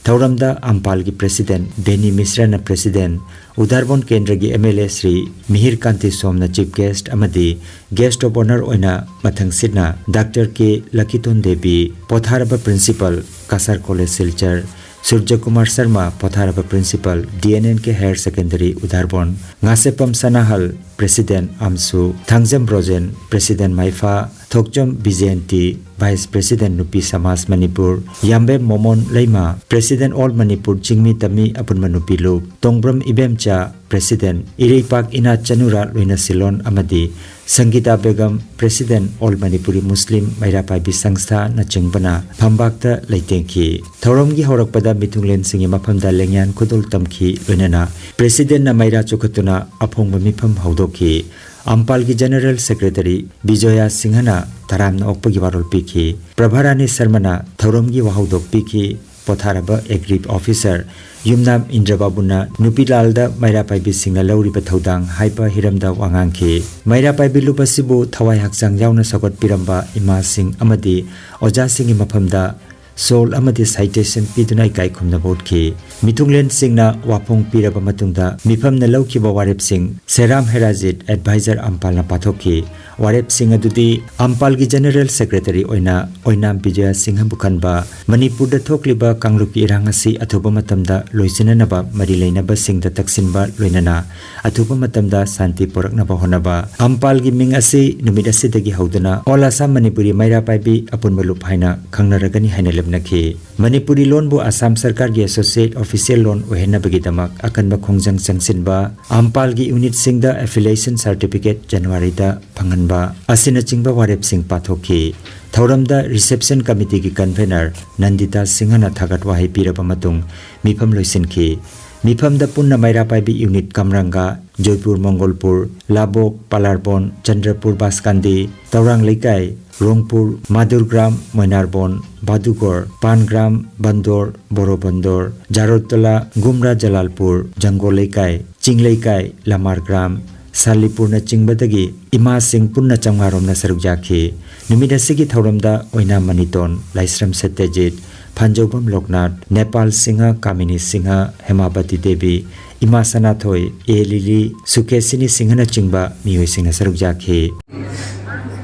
ꯊꯧꯔꯝꯗ ꯑꯝꯄꯥꯜꯒꯤ ꯄ꯭ꯔꯦꯁꯤꯗꯦꯟꯠ ꯗꯦꯅꯤ ꯃꯤꯁ꯭ꯔꯅ ꯄ꯭ꯔꯦꯁꯤꯗꯦꯟꯠ, ꯎꯗꯥꯔꯕꯣꯟ ꯀꯦꯟꯗ꯭ꯔꯒꯤ ꯑꯦꯝ ꯑꯦꯜ ꯑꯦ ꯁ꯭ꯔꯤ ꯃꯤꯍꯤꯔ ꯀꯥꯟꯇꯤ ꯁꯣꯝꯅ ꯆꯤꯐ ꯒꯦꯁ꯭ꯠ ꯑꯃꯗꯤ ꯒꯦꯁ꯭ꯠ ꯑꯣꯐ ꯑꯣꯅꯔ ꯑꯣꯏꯅ ꯃꯊꯪꯁꯤꯠꯅ ꯗꯥꯛꯇꯔ ꯀꯦ ꯂꯀꯤꯇꯣꯟ ꯗꯦꯕꯤ, ꯄꯣꯊꯥꯔꯕ ꯄ꯭ꯔꯤꯟꯁꯤꯄꯥꯜ, ꯀꯁꯥꯔ ꯀꯣꯂꯦꯖ ꯁꯤꯜꯆꯔ, ꯁꯨꯔꯖ ꯀꯨꯃꯥꯔ ꯁꯔꯃ, ꯄꯣꯊꯥꯔꯕ Principal, D N N K Higher Secondary, ꯎꯗꯥꯔꯕꯣꯟ, Ngasheppam ꯁꯅꯥꯍꯜ, President, ꯑꯝꯁꯨ, ꯊꯥꯡꯖꯝ ꯕ꯭ꯔꯣꯖꯦꯟ, President, ꯃꯥꯏꯐꯥ, ꯊꯣꯛꯆꯣꯝ ꯕꯤꯖꯦꯟꯇꯤ, Vice President, ꯅꯨꯄꯤ ꯁꯃꯥꯖ ꯃꯅꯤꯄꯨꯔ, ꯌꯥꯝꯕꯦꯝ ꯃꯣꯃꯣꯟ ꯂꯩꯃ, President, All Manipur ꯆꯤꯡꯃꯤ ꯇꯝꯃꯤ ꯑꯄꯨꯟꯕ ꯅꯨꯄꯤ ꯂꯨꯞ, ꯇꯣꯡꯕ꯭ꯔꯝ ꯏꯕꯦꯝꯆꯥ, President, ꯏꯔꯩꯄꯥꯛ ꯏꯅꯥꯠ ꯆꯅꯨꯔꯥ ꯂꯣꯏꯅ ꯁꯤꯂꯣꯟ ꯑꯃꯗꯤ ꯁꯪꯒꯤꯇꯥ Begum, President, All Manipuri Muslim ꯃꯩꯔꯥ ꯄꯥꯏꯕꯤ ꯁꯪꯁꯊꯥꯅꯆꯤꯡꯕꯅ ꯐꯝꯕꯥꯛꯇ ꯂꯩꯇꯦꯡꯈꯤ꯫ ꯊꯧꯔꯝꯒꯤ ꯍꯧꯔꯛꯄꯗ ꯃꯤꯊꯨꯡꯂꯦꯟꯁꯤꯡꯒꯤ ꯃꯐꯝꯗ ꯂꯦꯡꯌꯥꯟ ꯈꯨꯗꯣꯜ ꯇꯝꯈꯤ, ꯂꯣꯏꯅꯅ Presidentꯅ ꯃꯩꯔꯥ ꯆꯨꯈꯠꯇꯨꯅ ꯑꯐꯣꯡꯕ ꯃꯤꯐꯝ ꯍꯧꯗꯣꯛꯈꯤ꯫ ꯑꯝꯄꯥꯜꯒꯤ General Secretary ꯕꯤꯖꯣꯌꯥ ꯁꯤꯡꯍꯅ ꯇꯔꯥꯝꯅ ꯑꯣꯛꯄꯒꯤ ꯋꯥꯔꯣꯜ ꯄꯤꯈꯤ꯫ ꯄ꯭ꯔꯚꯥꯔꯥꯅꯤ ꯁꯔꯃꯅ ꯊꯧꯔꯝꯒꯤ ꯋꯥꯍꯧꯗꯣꯛ ꯄꯤꯈꯤ꯫ ꯄꯣꯊꯥꯔꯕ Aggrieved Officer ꯌꯨꯝꯅꯥꯝ ꯏꯟꯗ꯭ꯔꯕꯥꯕꯨꯅ ꯅꯨꯄꯤꯂꯥꯜꯗ ꯃꯩꯔꯥ ꯄꯥꯏꯕꯤꯁꯤꯡꯅ ꯂꯧꯔꯤꯕ ꯊꯧꯗꯥꯡ ꯍꯥꯏꯕ ꯍꯤꯔꯝꯗ ꯋꯥ ꯉꯥꯡꯈꯤ꯫ ꯃꯩꯔꯥ ꯄꯥꯏꯕꯤ ꯂꯨꯞ ꯑꯁꯤꯕꯨ ꯊꯋꯥꯏ ꯍꯛꯆꯥꯡ ꯌꯥꯎꯅ ꯁꯧꯒꯠꯄꯤꯔꯝꯕ ꯏꯃꯥꯁꯤꯡ ꯑꯃꯗꯤ ꯑꯣꯖꯥꯁꯤꯡꯒꯤ ꯃꯐꯝꯗ ꯁꯣꯜ ꯑꯃꯗꯤ citation ꯄꯤꯗꯨꯅ ꯏꯀꯥꯏ ꯈꯨꯝꯅꯕ ꯎꯠꯈꯤ꯫ ꯃꯤꯊꯨꯡꯂꯦꯟꯁꯤꯡꯅ ꯋꯥꯐꯣꯡ ꯄꯤꯔꯕ ꯃꯇꯨꯡꯗ ꯃꯤꯐꯝꯅ ꯂꯧꯈꯤꯕ ꯋꯥꯔꯦꯞꯁꯤꯡ ꯁꯦꯔꯥꯝ ꯍꯦꯔꯥꯖꯤꯠ, Advisor, ꯑꯝꯄꯥꯜꯅ ꯄꯥꯊꯣꯛꯈꯤ꯫ ꯋꯥꯔꯦꯞꯁꯤꯡ ꯑꯗꯨꯗꯤ ꯑꯝꯄꯥꯜꯒꯤ General Secretary ꯑꯣꯏꯅ ꯑꯣꯏꯅꯥꯝ ꯕꯤꯖꯌ ꯁꯤꯡꯍꯕꯨ ꯈꯟꯕ, ꯃꯅꯤꯄꯨꯔꯗ ꯊꯣꯛꯂꯤꯕ ꯀꯥꯡꯂꯨꯞꯀꯤ ꯏꯔꯥꯡ ꯑꯁꯤ ꯑꯊꯨꯕ ꯃꯇꯝꯗ ꯂꯣꯏꯁꯤꯟꯅꯅꯕ ꯃꯔꯤ ꯂꯩꯅꯕꯁꯤꯡꯗ ꯇꯛꯁꯤꯟꯕ, ꯂꯣꯏꯅꯅ ꯑꯊꯨꯕ ꯃꯇꯝꯗ ꯁꯥꯟꯇꯤ ꯄꯨꯔꯛꯅꯕ ꯍꯣꯠꯅꯕ꯫ ꯑꯝꯄꯥꯜꯒꯤ ꯃꯤꯡ ꯑꯁꯤ ꯅꯨꯃꯤꯠ ꯑꯁꯤꯗꯒꯤ ꯍꯧꯗꯨꯅ All Assam Manipuri ꯃꯩꯔꯥ ꯄꯥꯏꯕꯤ ꯑꯄꯨꯟꯕ ꯂꯨꯞ ꯍꯥꯏꯅ ꯈꯪꯅꯔꯒꯅꯤ ꯍꯥꯏꯅ ꯂꯦꯞꯅꯈꯤ꯫ ꯃꯅꯤꯄꯨꯔꯤ ꯂꯣꯟꯕꯨ ꯑꯁꯥꯝ ꯁꯔꯀꯥꯔꯒꯤ Associate Official ꯂꯣꯟ ꯑꯣꯏꯍꯟꯅꯕꯒꯤꯗꯃꯛ ꯑꯀꯟꯕ ꯈꯣꯡꯖꯪ ꯆꯪꯁꯤꯟꯕ, ꯑꯝꯄꯥꯜꯒꯤ unitꯁꯤꯡꯗ Affiliation Certificate ꯖꯅꯋꯥꯔꯤꯗ ꯐꯪꯍꯟꯕ ꯑꯁꯤꯅꯆꯤꯡꯕ ꯋꯥꯔꯦꯞꯁꯤꯡ ꯄꯥꯊꯣꯛꯈꯤ꯫ ꯊꯧꯔꯝꯗ Reception Committeeꯒꯤ Convener ꯅꯟꯗꯤꯇꯥ ꯁꯤꯡꯍꯅ ꯊꯥꯒꯠ ꯋꯥꯍꯩ ꯄꯤꯔꯕ ꯃꯇꯨꯡ ꯃꯤꯐꯝ ꯂꯣꯏꯁꯤꯟꯈꯤ꯫ ꯃꯤꯐꯝꯗ ꯄꯨꯟꯅ ꯃꯩꯔꯥ ꯄꯥꯏꯕꯤ unit ꯀꯝꯔꯪꯒ, ꯖꯣꯏꯄꯨꯔ ꯃꯣꯡꯒꯣꯜꯄꯨꯔ, ꯂꯥꯕꯣꯛ, ꯄꯥꯂꯥꯔꯕꯣꯟ, ꯆꯟꯗ꯭ꯔꯄꯨꯔ ꯕꯥꯁꯀꯥꯟꯗꯤ, ꯇꯧꯔꯥꯡ ꯂꯩꯀꯥꯏ, ꯔꯣꯡꯄꯨꯔ, ꯃꯥꯗꯨꯔꯒ꯭ꯔꯥꯝ, ꯃꯣꯏꯅꯥꯔꯕꯣꯟ, ꯕꯥꯗꯨꯒꯣꯔ, ꯄꯥꯟꯒ꯭ꯔꯥꯝ, ꯕꯟꯗꯣꯔ, ꯕꯣꯔꯣꯕꯟꯗꯣꯔ, ꯖꯥꯔꯣꯠꯇꯣꯂꯥ, ꯒꯨꯝꯔꯥ ꯖꯂꯥꯜꯄꯨꯔ, ꯖꯪꯒꯣꯜ ꯂꯩꯀꯥꯏ, ꯆꯤꯡ ꯂꯩꯀꯥꯏ, ꯂꯃꯥꯔꯒ꯭ꯔꯥꯝ, ꯁꯥꯂꯤꯄꯨꯔꯅꯆꯤꯡꯕꯗꯒꯤ ꯏꯃꯥꯁꯤꯡ ꯄꯨꯟꯅ ꯆꯥꯝꯃꯉꯥ ꯔꯣꯝꯅ ꯁꯔꯨꯛ ꯌꯥꯈꯤ꯫ ꯅꯨꯃꯤꯠ ꯑꯁꯤꯒꯤ ꯊꯧꯔꯝꯗ ꯑꯣꯏꯅꯥꯝ ꯃꯅꯤꯇꯣꯟ, ꯂꯥꯏꯁ꯭ꯔꯝ ꯁꯠꯇ꯭ꯌꯖꯤꯠ, ꯐꯥꯟꯖꯧꯕꯝ ꯂꯣꯛꯅꯥꯊ, ꯅꯦꯄꯥꯜ ꯁꯤꯡꯍ, ꯀꯥꯃꯤꯅꯤ ꯁꯤꯡꯍ, ꯍꯦꯃꯥꯕꯇꯤ ꯗꯦꯕꯤ, ꯏꯃꯥ ꯁꯅꯥꯊꯣꯏ, ꯑꯦ ꯂꯤꯂꯤ, ꯁꯨꯀꯦꯁꯤꯅꯤ ꯁꯤꯡꯍꯅꯆꯤꯡꯕ ꯃꯤꯑꯣꯏꯁꯤꯡꯅ ꯁꯔꯨꯛ ꯌꯥꯈꯤ꯫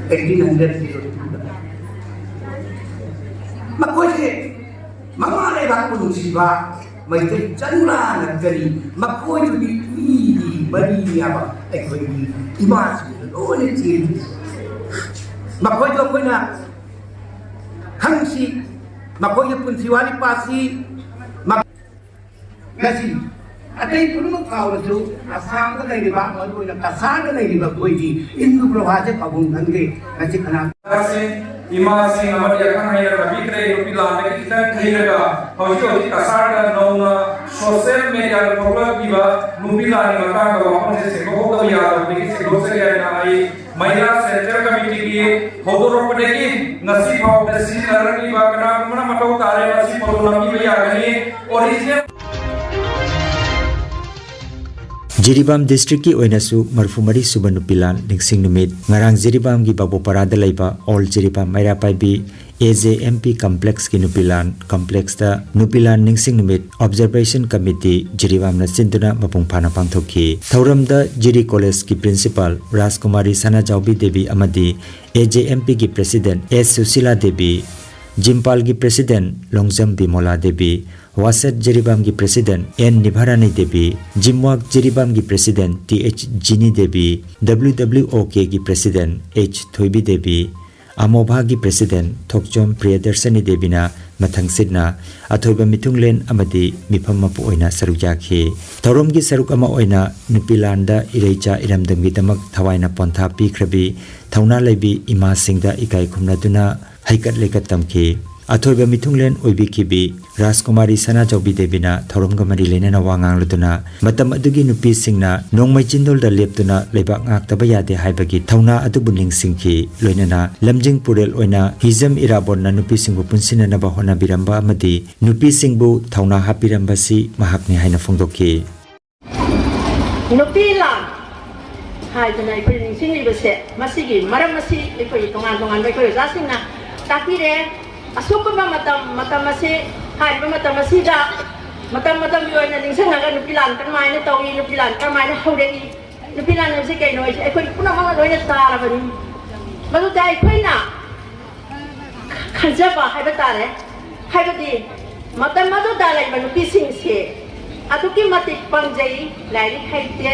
ꯑꯩꯠꯇꯤꯟ ꯍꯟꯗ꯭ꯔꯦꯠ ꯃꯈꯣꯏꯁꯦ ꯃꯃꯥ ꯂꯩꯕꯥꯛꯄꯨ ꯅꯨꯡꯁꯤꯕ ꯃꯩꯇꯩ ꯆꯅꯨꯔꯥ ꯅꯠꯇ꯭ꯔꯤ꯫ ꯃꯈꯣꯏꯗꯨꯗꯤ ꯏꯒꯤ ꯃꯔꯤꯅꯦꯕ ꯑꯩꯈꯣꯏꯒꯤ ꯏꯃꯥꯁꯤꯡꯗ ꯂꯣꯏꯅ ꯆꯦꯜꯂꯤ꯫ ꯃꯈꯣꯏꯗꯣ ꯑꯩꯈꯣꯏꯅ ꯈꯪꯁꯤ꯫ ꯃꯈꯣꯏꯒꯤ ꯄꯨꯟꯁꯤ ꯋꯥꯔꯤ ꯄꯥꯁꯤ꯫ ꯃ-, ꯉꯁꯤ ꯑꯇꯩ ꯄꯨꯝꯅꯃꯛ ꯐꯥꯎꯔꯁꯨ ꯑꯁꯥꯝꯗ ꯂꯩꯔꯤꯕ, ꯃꯔꯨꯑꯣꯏꯅ ꯀꯁꯥꯔꯗ ꯂꯩꯔꯤꯕ ꯑꯩꯈꯣꯏꯒꯤ ꯏꯟꯗꯨ ꯄ꯭ꯔꯚꯥꯁꯦ ꯄꯥꯎꯈꯨꯝ ꯈꯪꯗꯦ꯫ ꯉꯁꯤ ꯀꯅꯥ ꯏꯃꯥꯁꯤꯡ ꯑꯃꯗꯤ ꯑꯈꯪ ꯑꯍꯩꯅ ꯇꯥꯛꯄꯤꯈ꯭ꯔꯦ, ꯅꯨꯄꯤ ꯂꯥꯟꯗꯒꯤ ꯈꯤꯇꯪ ꯊꯩꯔꯒ ꯍꯧꯖꯤꯛ ꯍꯧꯖꯤꯛ ꯀꯁꯥꯔꯗ ꯅꯧꯅ ꯁꯣꯁꯤꯌꯦꯜ ꯃꯦꯗꯤꯌꯥꯗ ꯊꯣꯛꯂꯛꯂꯤꯕ ꯅꯨꯄꯤ ꯂꯥꯟꯒꯤ ꯃꯇꯥꯡꯗ ꯋꯥꯐꯝꯁꯦ ꯁꯦꯡꯗꯣꯛꯍꯧꯗꯕ ꯌꯥꯗꯕꯗꯒꯤ ꯁꯦꯡꯗꯣꯛꯆꯒꯦ ꯍꯥꯏꯅ ꯑꯩ ꯃꯍꯤꯂꯥ ꯁꯦꯟꯇ꯭ꯔꯦꯜ ꯀꯃꯤꯇꯤꯒꯤ ꯍꯧꯗꯣꯔꯛꯄꯗꯒꯤ ꯉꯁꯤ ꯐꯥꯎꯕꯗ ꯁꯤꯖꯤꯟꯅꯔꯛꯂꯤꯕ ꯀꯅꯥꯒꯨꯝꯕꯅ ꯃꯊꯧ ꯇꯥꯔꯦ, ꯃꯁꯤ ꯐꯣꯇꯣ ꯅꯝꯕꯤꯕ ꯌꯥꯒꯅꯤ꯫ ꯑꯣꯔꯤꯖꯤꯅꯦꯜ ꯖꯤꯔꯤꯕꯥꯝ ꯗꯤꯁꯇ꯭ꯔꯤꯛꯀꯤ ꯑꯣꯏꯅꯁꯨ ꯃꯔꯤꯐꯨ ꯃꯔꯤ ꯁꯨꯕ ꯅꯨꯄꯤ ꯂꯥꯟ ꯅꯤꯡꯁꯤꯡ ꯅꯨꯃꯤꯠ ꯉꯔꯥꯡ ꯖꯤꯔꯤꯕꯥꯝꯒꯤ ꯕꯥꯕꯨꯄꯥꯔꯥꯗ ꯂꯩꯕ ꯑꯣꯜ ꯖꯤꯔꯤꯕꯥꯝ ꯃꯩꯔꯥ ꯄꯥꯏꯕꯤ ꯑꯦ ꯖꯦ ꯑꯦꯝ ꯄꯤ ꯀꯝꯄ꯭ꯂꯦꯛꯁꯀꯤ ꯅꯨꯄꯤ ꯂꯥꯟ ꯀꯝꯄ꯭ꯂꯦꯛꯁꯇ ꯅꯨꯄꯤ ꯂꯥꯟ ꯅꯤꯡꯁꯤꯡ ꯅꯨꯃꯤꯠ ꯑꯣꯕꯖꯔꯕꯦꯁꯟ ꯀꯃꯤꯇꯤ ꯖꯤꯔꯤꯕꯥꯝꯅ ꯁꯤꯟꯗꯨꯅ ꯃꯄꯨꯡ ꯐꯥꯅ ꯄꯥꯡꯊꯣꯛꯈꯤ꯫ ꯊꯧꯔꯝꯗ ꯖꯤꯔꯤ ꯀꯣꯂꯦꯖꯀꯤ ꯄ꯭ꯔꯤꯟꯁꯤꯄꯥꯜ ꯔꯥꯖꯀꯨꯃꯥꯔꯤ ꯁꯅꯥꯖꯥꯎꯕꯤ ꯗꯦꯕꯤ ꯑꯃꯗꯤ ꯑꯦ ꯖꯦ ꯑꯦꯝ ꯄꯤꯒꯤ ꯄ꯭ꯔꯦꯁꯤꯗꯦꯟ ꯑꯦꯁ ꯁꯨꯁꯤꯂꯥ ꯗꯦꯕꯤ, ꯖꯤꯝꯄꯥꯜꯒꯤ ꯄ꯭ꯔꯦꯁꯤꯗꯦꯟ ꯂꯣꯡꯖꯝ ꯕꯤꯃꯣꯂꯥ ꯗꯦꯕꯤ, ꯋꯥꯁꯦꯠ ꯖꯤꯔꯤꯕꯥꯝꯒꯤ ꯄ꯭ꯔꯦꯁꯤꯗꯦꯟ ꯑꯦꯟ ꯅꯤꯚꯥꯔꯥꯅꯤ ꯗꯦꯕꯤ, ꯖꯤꯝꯋꯥꯛ ꯖꯤꯔꯤꯕꯥꯝꯒꯤ president T H Jini Devi, W W O ꯀꯦꯒꯤ ꯄ꯭ꯔꯦꯁꯤꯗꯦꯟ ꯑꯩꯆ ꯊꯣꯏꯕꯤ ꯗꯦꯕꯤ, ꯑꯃꯣꯚꯥꯒꯤ ꯄ꯭ꯔꯦꯁꯤꯗꯦꯟ ꯊꯣꯛꯆꯣꯝ ꯄ꯭ꯔꯤꯌꯗꯔꯁꯅꯤ ꯗꯦꯕꯤꯅ ꯃꯊꯪꯁꯤꯠꯅ ꯑꯊꯣꯏꯕ ꯃꯤꯊꯨꯡꯂꯦꯟ ꯑꯃꯗꯤ ꯃꯤꯐꯝ ꯃꯄꯨ ꯑꯣꯏꯅ ꯁꯔꯨꯛ ꯌꯥꯈꯤ꯫ ꯊꯧꯔꯝꯒꯤ ꯁꯔꯨꯛ ꯑꯃ ꯑꯣꯏꯅ ꯅꯨꯄꯤ ꯂꯥꯟꯗ ꯏꯔꯩꯆꯥ ꯏꯔꯝꯗꯝꯒꯤꯗꯃꯛ ꯊꯋꯥꯏꯅ ꯄꯣꯟꯊꯥ ꯄꯤꯈ꯭ꯔꯕꯤ ꯊꯧꯅꯥ ꯂꯩꯕꯤ ꯏꯃꯥꯁꯤꯡꯗ ꯏꯀꯥꯏ ꯈꯨꯝꯅꯗꯨꯅ ꯍꯩꯀꯠ ꯂꯩꯀꯠ ꯇꯝꯈꯤ꯫ ꯑꯊꯣꯏꯕ ꯃꯤꯊꯨꯡꯂꯦꯟ ꯑꯣꯏꯕꯤꯈꯤꯕꯤ ꯔꯥꯖꯀꯨꯃꯥꯔꯤ ꯁꯅꯥꯖꯥꯎꯕꯤ ꯗꯦꯕꯤꯅ ꯊꯧꯔꯝꯒ ꯃꯔꯤ ꯂꯩꯅꯅ ꯋꯥ ꯉꯥꯡꯂꯗꯨꯅ, ꯃꯇꯝ ꯑꯗꯨꯒꯤ ꯅꯨꯄꯤꯁꯤꯡꯅ ꯅꯣꯡꯃꯩ ꯆꯤꯟꯗꯣꯜꯗ ꯂꯦꯞꯇꯨꯅ ꯂꯩꯕꯥꯛ ꯉꯥꯛꯇꯕ ꯌꯥꯗꯦ ꯍꯥꯏꯕꯒꯤ ꯊꯧꯅꯥ ꯑꯗꯨꯕꯨ ꯅꯤꯡꯁꯤꯡꯈꯤ꯫ ꯂꯣꯏꯅꯅ ꯂꯝꯖꯤꯡ ꯄꯨꯔꯦꯜ ꯑꯣꯏꯅ ꯍꯤꯖꯝ ꯏꯔꯥꯕꯣꯠꯅ ꯅꯨꯄꯤꯁꯤꯡꯕꯨ ꯄꯨꯟꯁꯤꯟꯅꯅꯕ ꯍꯣꯠꯅꯕꯤꯔꯝꯕ ꯑꯃꯗꯤ ꯅꯨꯄꯤꯁꯤꯡꯕꯨ ꯊꯧꯅꯥ ꯍꯥꯞꯄꯤꯔꯝꯕꯁꯤ ꯃꯍꯥꯛꯅꯤ ꯍꯥꯏꯅ ꯐꯣꯡꯗꯣꯛꯈꯤ꯫ ꯅꯨꯄꯤ ꯂꯥꯟ ꯍꯥꯏꯗꯅ ꯑꯩꯈꯣꯏ ꯅꯤꯡꯁꯤꯡꯂꯤꯕꯁꯦ, ꯃꯁꯤꯒꯤ ꯃꯔꯝ ꯑꯁꯤ ꯑꯩꯈꯣꯏ ꯇꯣꯉꯥꯟ ꯇꯣꯉꯥꯟꯕ ꯑꯩꯈꯣꯏ ꯑꯣꯖꯥꯁꯤꯡꯅ ꯇꯥꯛꯄꯤꯔꯦ꯫ ꯑꯁꯨꯛꯀꯨꯝꯕ ꯃꯇꯝ, ꯃꯇꯝ ꯑꯁꯤ, ꯍꯥꯏꯔꯤꯕ ꯃꯇꯝ ꯑꯁꯤꯗ ꯃꯇꯝ ꯃꯇꯝꯒꯤ ꯑꯣꯏꯅ ꯅꯤꯡꯁꯤꯡꯉꯒ ꯅꯨꯄꯤ ꯂꯥꯟ ꯀꯔꯝꯍꯥꯏꯅ ꯇꯧꯏ, ꯅꯨꯄꯤ ꯂꯥꯟ ꯀꯔꯝꯍꯥꯏꯅ ꯍꯧꯔꯛꯏ, ꯅꯨꯄꯤ ꯂꯥꯟ ꯍꯥꯏꯕꯁꯤ ꯀꯩꯅꯣ ꯍꯥꯏꯁꯦ ꯑꯩꯈꯣꯏ ꯄꯨꯝꯅꯃꯛꯅ ꯂꯣꯏꯅ ꯇꯥꯔꯕꯅꯤ꯫ ꯃꯗꯨꯗ ꯑꯩꯈꯣꯏꯅ ꯈꯟꯖꯕ ꯍꯥꯏꯕ ꯇꯥꯔꯦ, ꯍꯥꯏꯕꯗꯤ ꯃꯇꯝ ꯑꯗꯨꯗ ꯂꯩꯕ ꯅꯨꯄꯤꯁꯤꯡꯁꯦ ꯑꯗꯨꯛꯀꯤ ꯃꯇꯤꯛ ꯄꯪꯖꯩ, ꯂꯥꯏꯔꯤꯛ ꯍꯩꯇꯦ,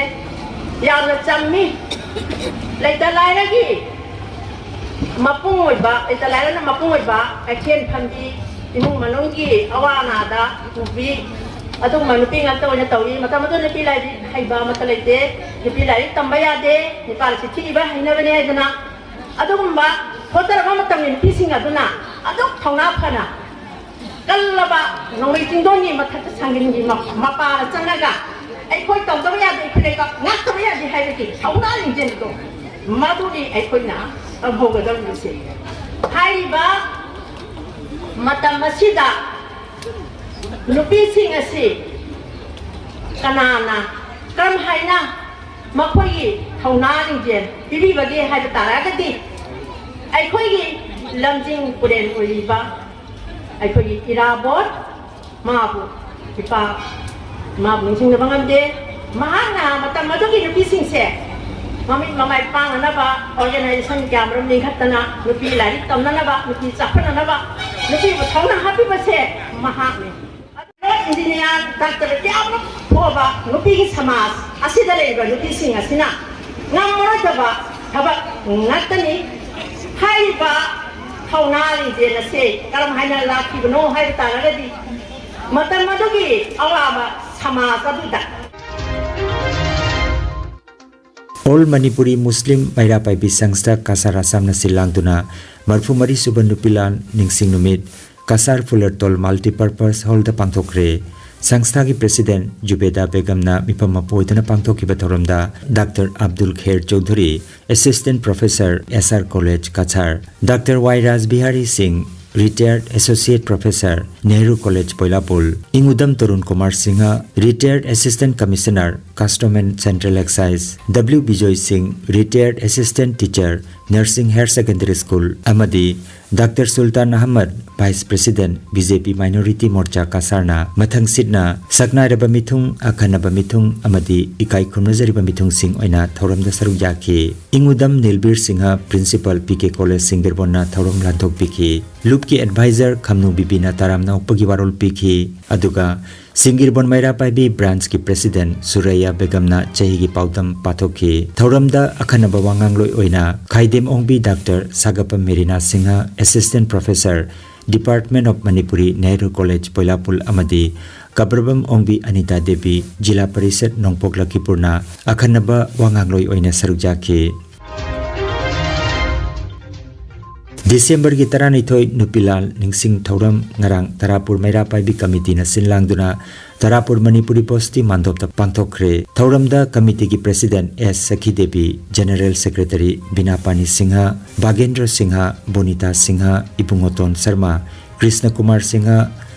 ꯌꯥꯝꯅ ꯆꯝꯃꯤ꯫ ꯂꯩꯇ ꯂꯥꯏꯔꯒꯤ ꯃꯄꯨꯡ ꯑꯣꯏꯕ, ꯂꯩꯇ ꯂꯥꯏꯔꯅ ꯃꯄꯨꯡ ꯑꯣꯏꯕ ꯀꯩꯊꯦꯜ ꯐꯝꯕꯤ, ꯏꯃꯨꯡ ꯃꯅꯨꯡꯒꯤ ꯑꯋꯥ ꯑꯅꯥꯗ ꯄꯨꯕꯤ, ꯑꯗꯨꯒꯨꯝꯕ ꯅꯨꯄꯤ ꯉꯥꯛꯇ ꯑꯣꯏꯅ ꯇꯧꯏ꯫ ꯃꯇꯝ ꯑꯗꯨꯗ ꯅꯨꯄꯤ ꯂꯥꯏꯔꯤꯛ ꯍꯩꯕ ꯑꯃꯠꯇ ꯂꯩꯇꯦ꯫ ꯅꯨꯄꯤ ꯂꯥꯏꯔꯤꯛ ꯇꯝꯕ ꯌꯥꯗꯦ, ꯅꯨꯄꯥꯅ ꯆꯤꯊꯤ ꯏꯕ ꯍꯩꯅꯕꯅꯦ ꯍꯥꯏꯗꯅ ꯑꯗꯨꯒꯨꯝꯕ ꯁꯣꯠꯇꯔꯕ ꯃꯇꯝꯒꯤ ꯅꯨꯄꯤꯁꯤꯡ ꯑꯗꯨꯅ ꯑꯗꯨꯛ ꯊꯧꯅꯥ ꯐꯅ ꯀꯜꯂꯕ ꯅꯣꯡꯃꯩ ꯆꯤꯡꯗꯣꯟꯒꯤ ꯃꯊꯛꯇ ꯁꯪꯒꯤꯟꯒꯤ ꯃ-, ꯃꯄꯥꯗ ꯆꯪꯉꯒ ꯑꯩꯈꯣꯏ ꯇꯧꯗꯕ ꯌꯥꯗꯦ, ꯑꯩꯈꯣꯏ ꯂꯩꯕꯥꯛ ꯉꯥꯛꯇꯕ ꯌꯥꯗꯦ ꯍꯥꯏꯕꯒꯤ ꯊꯧꯅꯥ ꯂꯤꯡꯖꯦꯜꯗꯣ, ꯃꯗꯨꯗꯤ ꯑꯩꯈꯣꯏꯅ ꯇꯝꯍꯧꯒꯗꯧꯔꯤꯕꯁꯦ꯫ ꯍꯥꯏꯔꯤꯕ ꯃꯇꯝ ꯑꯁꯤꯗ ꯅꯨꯄꯤꯁꯤꯡ ꯑꯁꯤ ꯀꯅꯥꯅ ꯀꯔꯝ ꯍꯥꯏꯅ ꯃꯈꯣꯏꯒꯤ ꯊꯧꯅꯥ ꯂꯤꯡꯖꯦꯜ ꯄꯤꯕꯤꯕꯒꯦ ꯍꯥꯏꯕ ꯇꯥꯔꯒꯗꯤ, ꯑꯩꯈꯣꯏꯒꯤ ꯂꯝꯖꯤꯡ ꯄꯨꯔꯦꯜ ꯑꯣꯏꯔꯤꯕ ꯑꯩꯈꯣꯏꯒꯤ ꯏꯔꯥꯕꯣꯠ, ꯃꯥꯕꯨ ꯏꯄꯥ, ꯃꯥꯕꯨ ꯅꯤꯡꯁꯤꯡꯗꯕ ꯉꯝꯗꯦ꯫ ꯃꯍꯥꯛꯅ ꯃꯇꯝ ꯑꯗꯨꯒꯤ ꯅꯨꯄꯤꯁꯤꯡꯁꯦ ꯃꯃꯤꯠ ꯃꯃꯥꯏ ꯄꯥꯡꯅꯅꯕ organization ꯀꯌꯥ ꯃꯔꯨꯝ ꯂꯤꯡꯈꯠꯇꯅ ꯅꯨꯄꯤ ꯂꯥꯏꯔꯤꯛ ꯇꯝꯅꯅꯕ, ꯅꯨꯄꯤ ꯆꯥꯎꯈꯠꯅꯅꯕ ꯅꯨꯄꯤꯕꯨ ꯊꯧꯅꯥ ꯍꯥꯞꯄꯤꯕꯁꯦ ꯃꯍꯥꯛꯅꯤ꯫ ꯏꯟꯖꯤꯅꯤꯌꯥꯔ, ꯗꯥꯛꯇꯔ ꯀꯌꯥ ꯑꯃ ꯊꯣꯛꯑꯕ ꯅꯨꯄꯤꯒꯤ ꯁꯃꯥꯖ ꯑꯁꯤꯗ ꯂꯩꯔꯤꯕ ꯅꯨꯄꯤꯁꯤꯡ ꯑꯁꯤꯅ ꯉꯝꯃꯔꯣꯏꯗꯕ ꯊꯕꯛ ꯉꯥꯛꯇꯅꯤ꯫ ꯍꯥꯏꯔꯤꯕ ꯊꯧꯅꯥ ꯂꯤꯡꯖꯦꯜ ꯑꯁꯤ ꯀꯔꯝ ꯍꯥꯏꯅ ꯂꯥꯛꯈꯤꯕꯅꯣ ꯍꯥꯏꯕ ꯇꯥꯔꯒꯗꯤ, ꯃꯇꯝ ꯑꯗꯨꯒꯤ ꯑꯋꯥꯕ ꯁꯃꯥꯖ ꯑꯗꯨꯗ All Manipuri Muslim ꯃꯩꯔꯥ ꯄꯥꯏꯕꯤ ꯁꯪꯁꯊꯥ ꯀꯁꯥꯔ ꯑꯁꯥꯝꯅ ꯁꯤꯜ ꯂꯥꯡꯗꯨꯅ ꯃꯔꯤꯐꯨ ꯃꯔꯤ ꯁꯨꯕ ꯅꯨꯄꯤ ꯂꯥꯟ ꯅꯤꯡꯁꯤꯡ ꯅꯨꯃꯤꯠ ꯀꯁꯥꯔ ꯐꯨꯂꯔꯇꯣꯜ ꯃꯜꯇꯤꯄꯔꯄꯁ ꯍꯣꯜꯗ ꯄꯥꯡꯊꯣꯛꯈ꯭ꯔꯦ꯫ ꯁꯪꯁꯊꯥꯒꯤ ꯄ꯭ꯔꯦꯁꯤꯗꯦꯟꯠ ꯖꯨꯕꯦꯗꯥ ꯕꯦꯒꯝꯅ ꯃꯤꯐꯝ ꯃꯄꯨ ꯑꯣꯏꯗꯨꯅ ꯄꯥꯡꯊꯣꯛꯈꯤꯕ ꯊꯧꯔꯝꯗ doctor Abdul Kher Chowdhury, assistant professor, S R college Cachar, doctor Y Rajbihari Singh, retired associate professor, Nehru college Pailapool, Ingudam Tarun Kumar Singha, retired assistant commissioner, custom and central excise, W Bijoy Singh, retired assistant teacher, Narsing higher secondary school, ꯑꯃꯗꯤ doctor Sultan Ahmad, Vice President, B J P Minority Morcha ꯀꯁꯥꯔꯅ ꯃꯊꯪꯁꯤꯠꯅ ꯁꯛꯅꯥꯏꯔꯕ ꯃꯤꯊꯨꯡ, ꯑꯈꯟꯅꯕ ꯃꯤꯊꯨꯡ ꯑꯃꯗꯤ ꯏꯀꯥꯏ ꯈꯨꯝꯅꯖꯔꯤꯕ ꯃꯤꯊꯨꯡꯁꯤꯡ ꯑꯣꯏꯅ ꯊꯧꯔꯝꯗ ꯁꯔꯨꯛ ꯌꯥꯈꯤ꯫ ꯏꯪꯉꯨꯗꯝ ꯅꯤꯜꯕꯤꯔ Singh, Principal, P K College, ꯁꯤꯡꯒꯤꯔꯕꯣꯟꯅ ꯊꯧꯔꯝ ꯂꯥꯟꯊꯣꯛꯄꯤꯈꯤ꯫ ꯂꯨꯞꯀꯤ advisor ꯈꯝꯅꯨ ꯕꯤꯕꯤꯅ ꯇꯔꯥꯝꯅ ꯑꯣꯛꯄꯒꯤ ꯋꯥꯔꯣꯜ ꯄꯤꯈꯤ꯫ ꯑꯗꯨꯒ ꯁꯤꯡꯒꯤꯔꯕꯣꯟ ꯃꯩꯔꯥ ꯄꯥꯏꯕꯤ branchꯀꯤ President ꯁꯨꯔꯩꯌꯥ ꯕꯦꯒꯝꯅ ꯆꯍꯤꯒꯤ ꯄꯥꯎꯗꯝ ꯄꯥꯊꯣꯛꯈꯤ꯫ ꯊꯧꯔꯝꯗ ꯑꯈꯟꯅꯕ ꯋꯥꯉꯥꯡꯂꯣꯏ ꯑꯣꯏꯅ ꯈꯥꯏꯗꯦꯝ ꯑꯣꯡꯕꯤ Doctor Sagoppam Merina Singha, Assistant Professor, Department of Manipuri, Nehru College, Pailapool ꯑꯃꯗꯤ ꯀꯕ꯭ꯔꯕꯝ ꯑꯣꯡꯕꯤ ꯑꯅꯤꯇꯥ ꯗꯦꯕꯤ, ꯖꯤꯂꯥ ꯄꯔꯤꯁꯠ, ꯅꯣꯡꯄꯣꯛ ꯂꯈꯤꯄꯨꯔꯅ ꯑꯈꯟꯅꯕ ꯋꯥꯉꯥꯡꯂꯣꯏ ꯑꯣꯏꯅ ꯁꯔꯨꯛ ꯌꯥꯈꯤ꯫ ꯗꯤꯁꯦꯝꯕꯔꯒꯤ ꯇꯔꯥꯅꯤꯊꯣꯏ ꯅꯨꯄꯤꯂꯥꯜ ꯅꯤꯡꯁꯤꯡ ꯊꯧꯔꯝ ꯉꯔꯥꯡ ꯇꯔꯥꯄꯨꯔ ꯃꯩꯔꯥ ꯄꯥꯏꯕꯤ ꯀꯃꯤꯇꯤꯅ ꯁꯤꯟ ꯂꯥꯡꯗꯨꯅ ꯇꯔꯥꯄꯨꯔ ꯃꯅꯤꯄꯨꯔꯤ ꯕꯁꯇꯤ ꯃꯥꯟꯗꯣꯞꯇ ꯄꯥꯡꯊꯣꯛꯈ꯭ꯔꯦ꯫ ꯊꯧꯔꯝꯗ ꯀꯃꯤꯇꯤꯒꯤ President S ꯁꯈꯤ Devi, General Secretary ꯕꯤꯅꯥꯄꯥꯅꯤ Singh, ꯕꯥꯒꯦꯟꯗ꯭ꯔ Singh, ꯕꯣꯅꯤꯇꯥ Singh, ꯏꯕꯨꯡꯉꯣꯇꯣꯟ Sharma, Krishna Kumar Singh,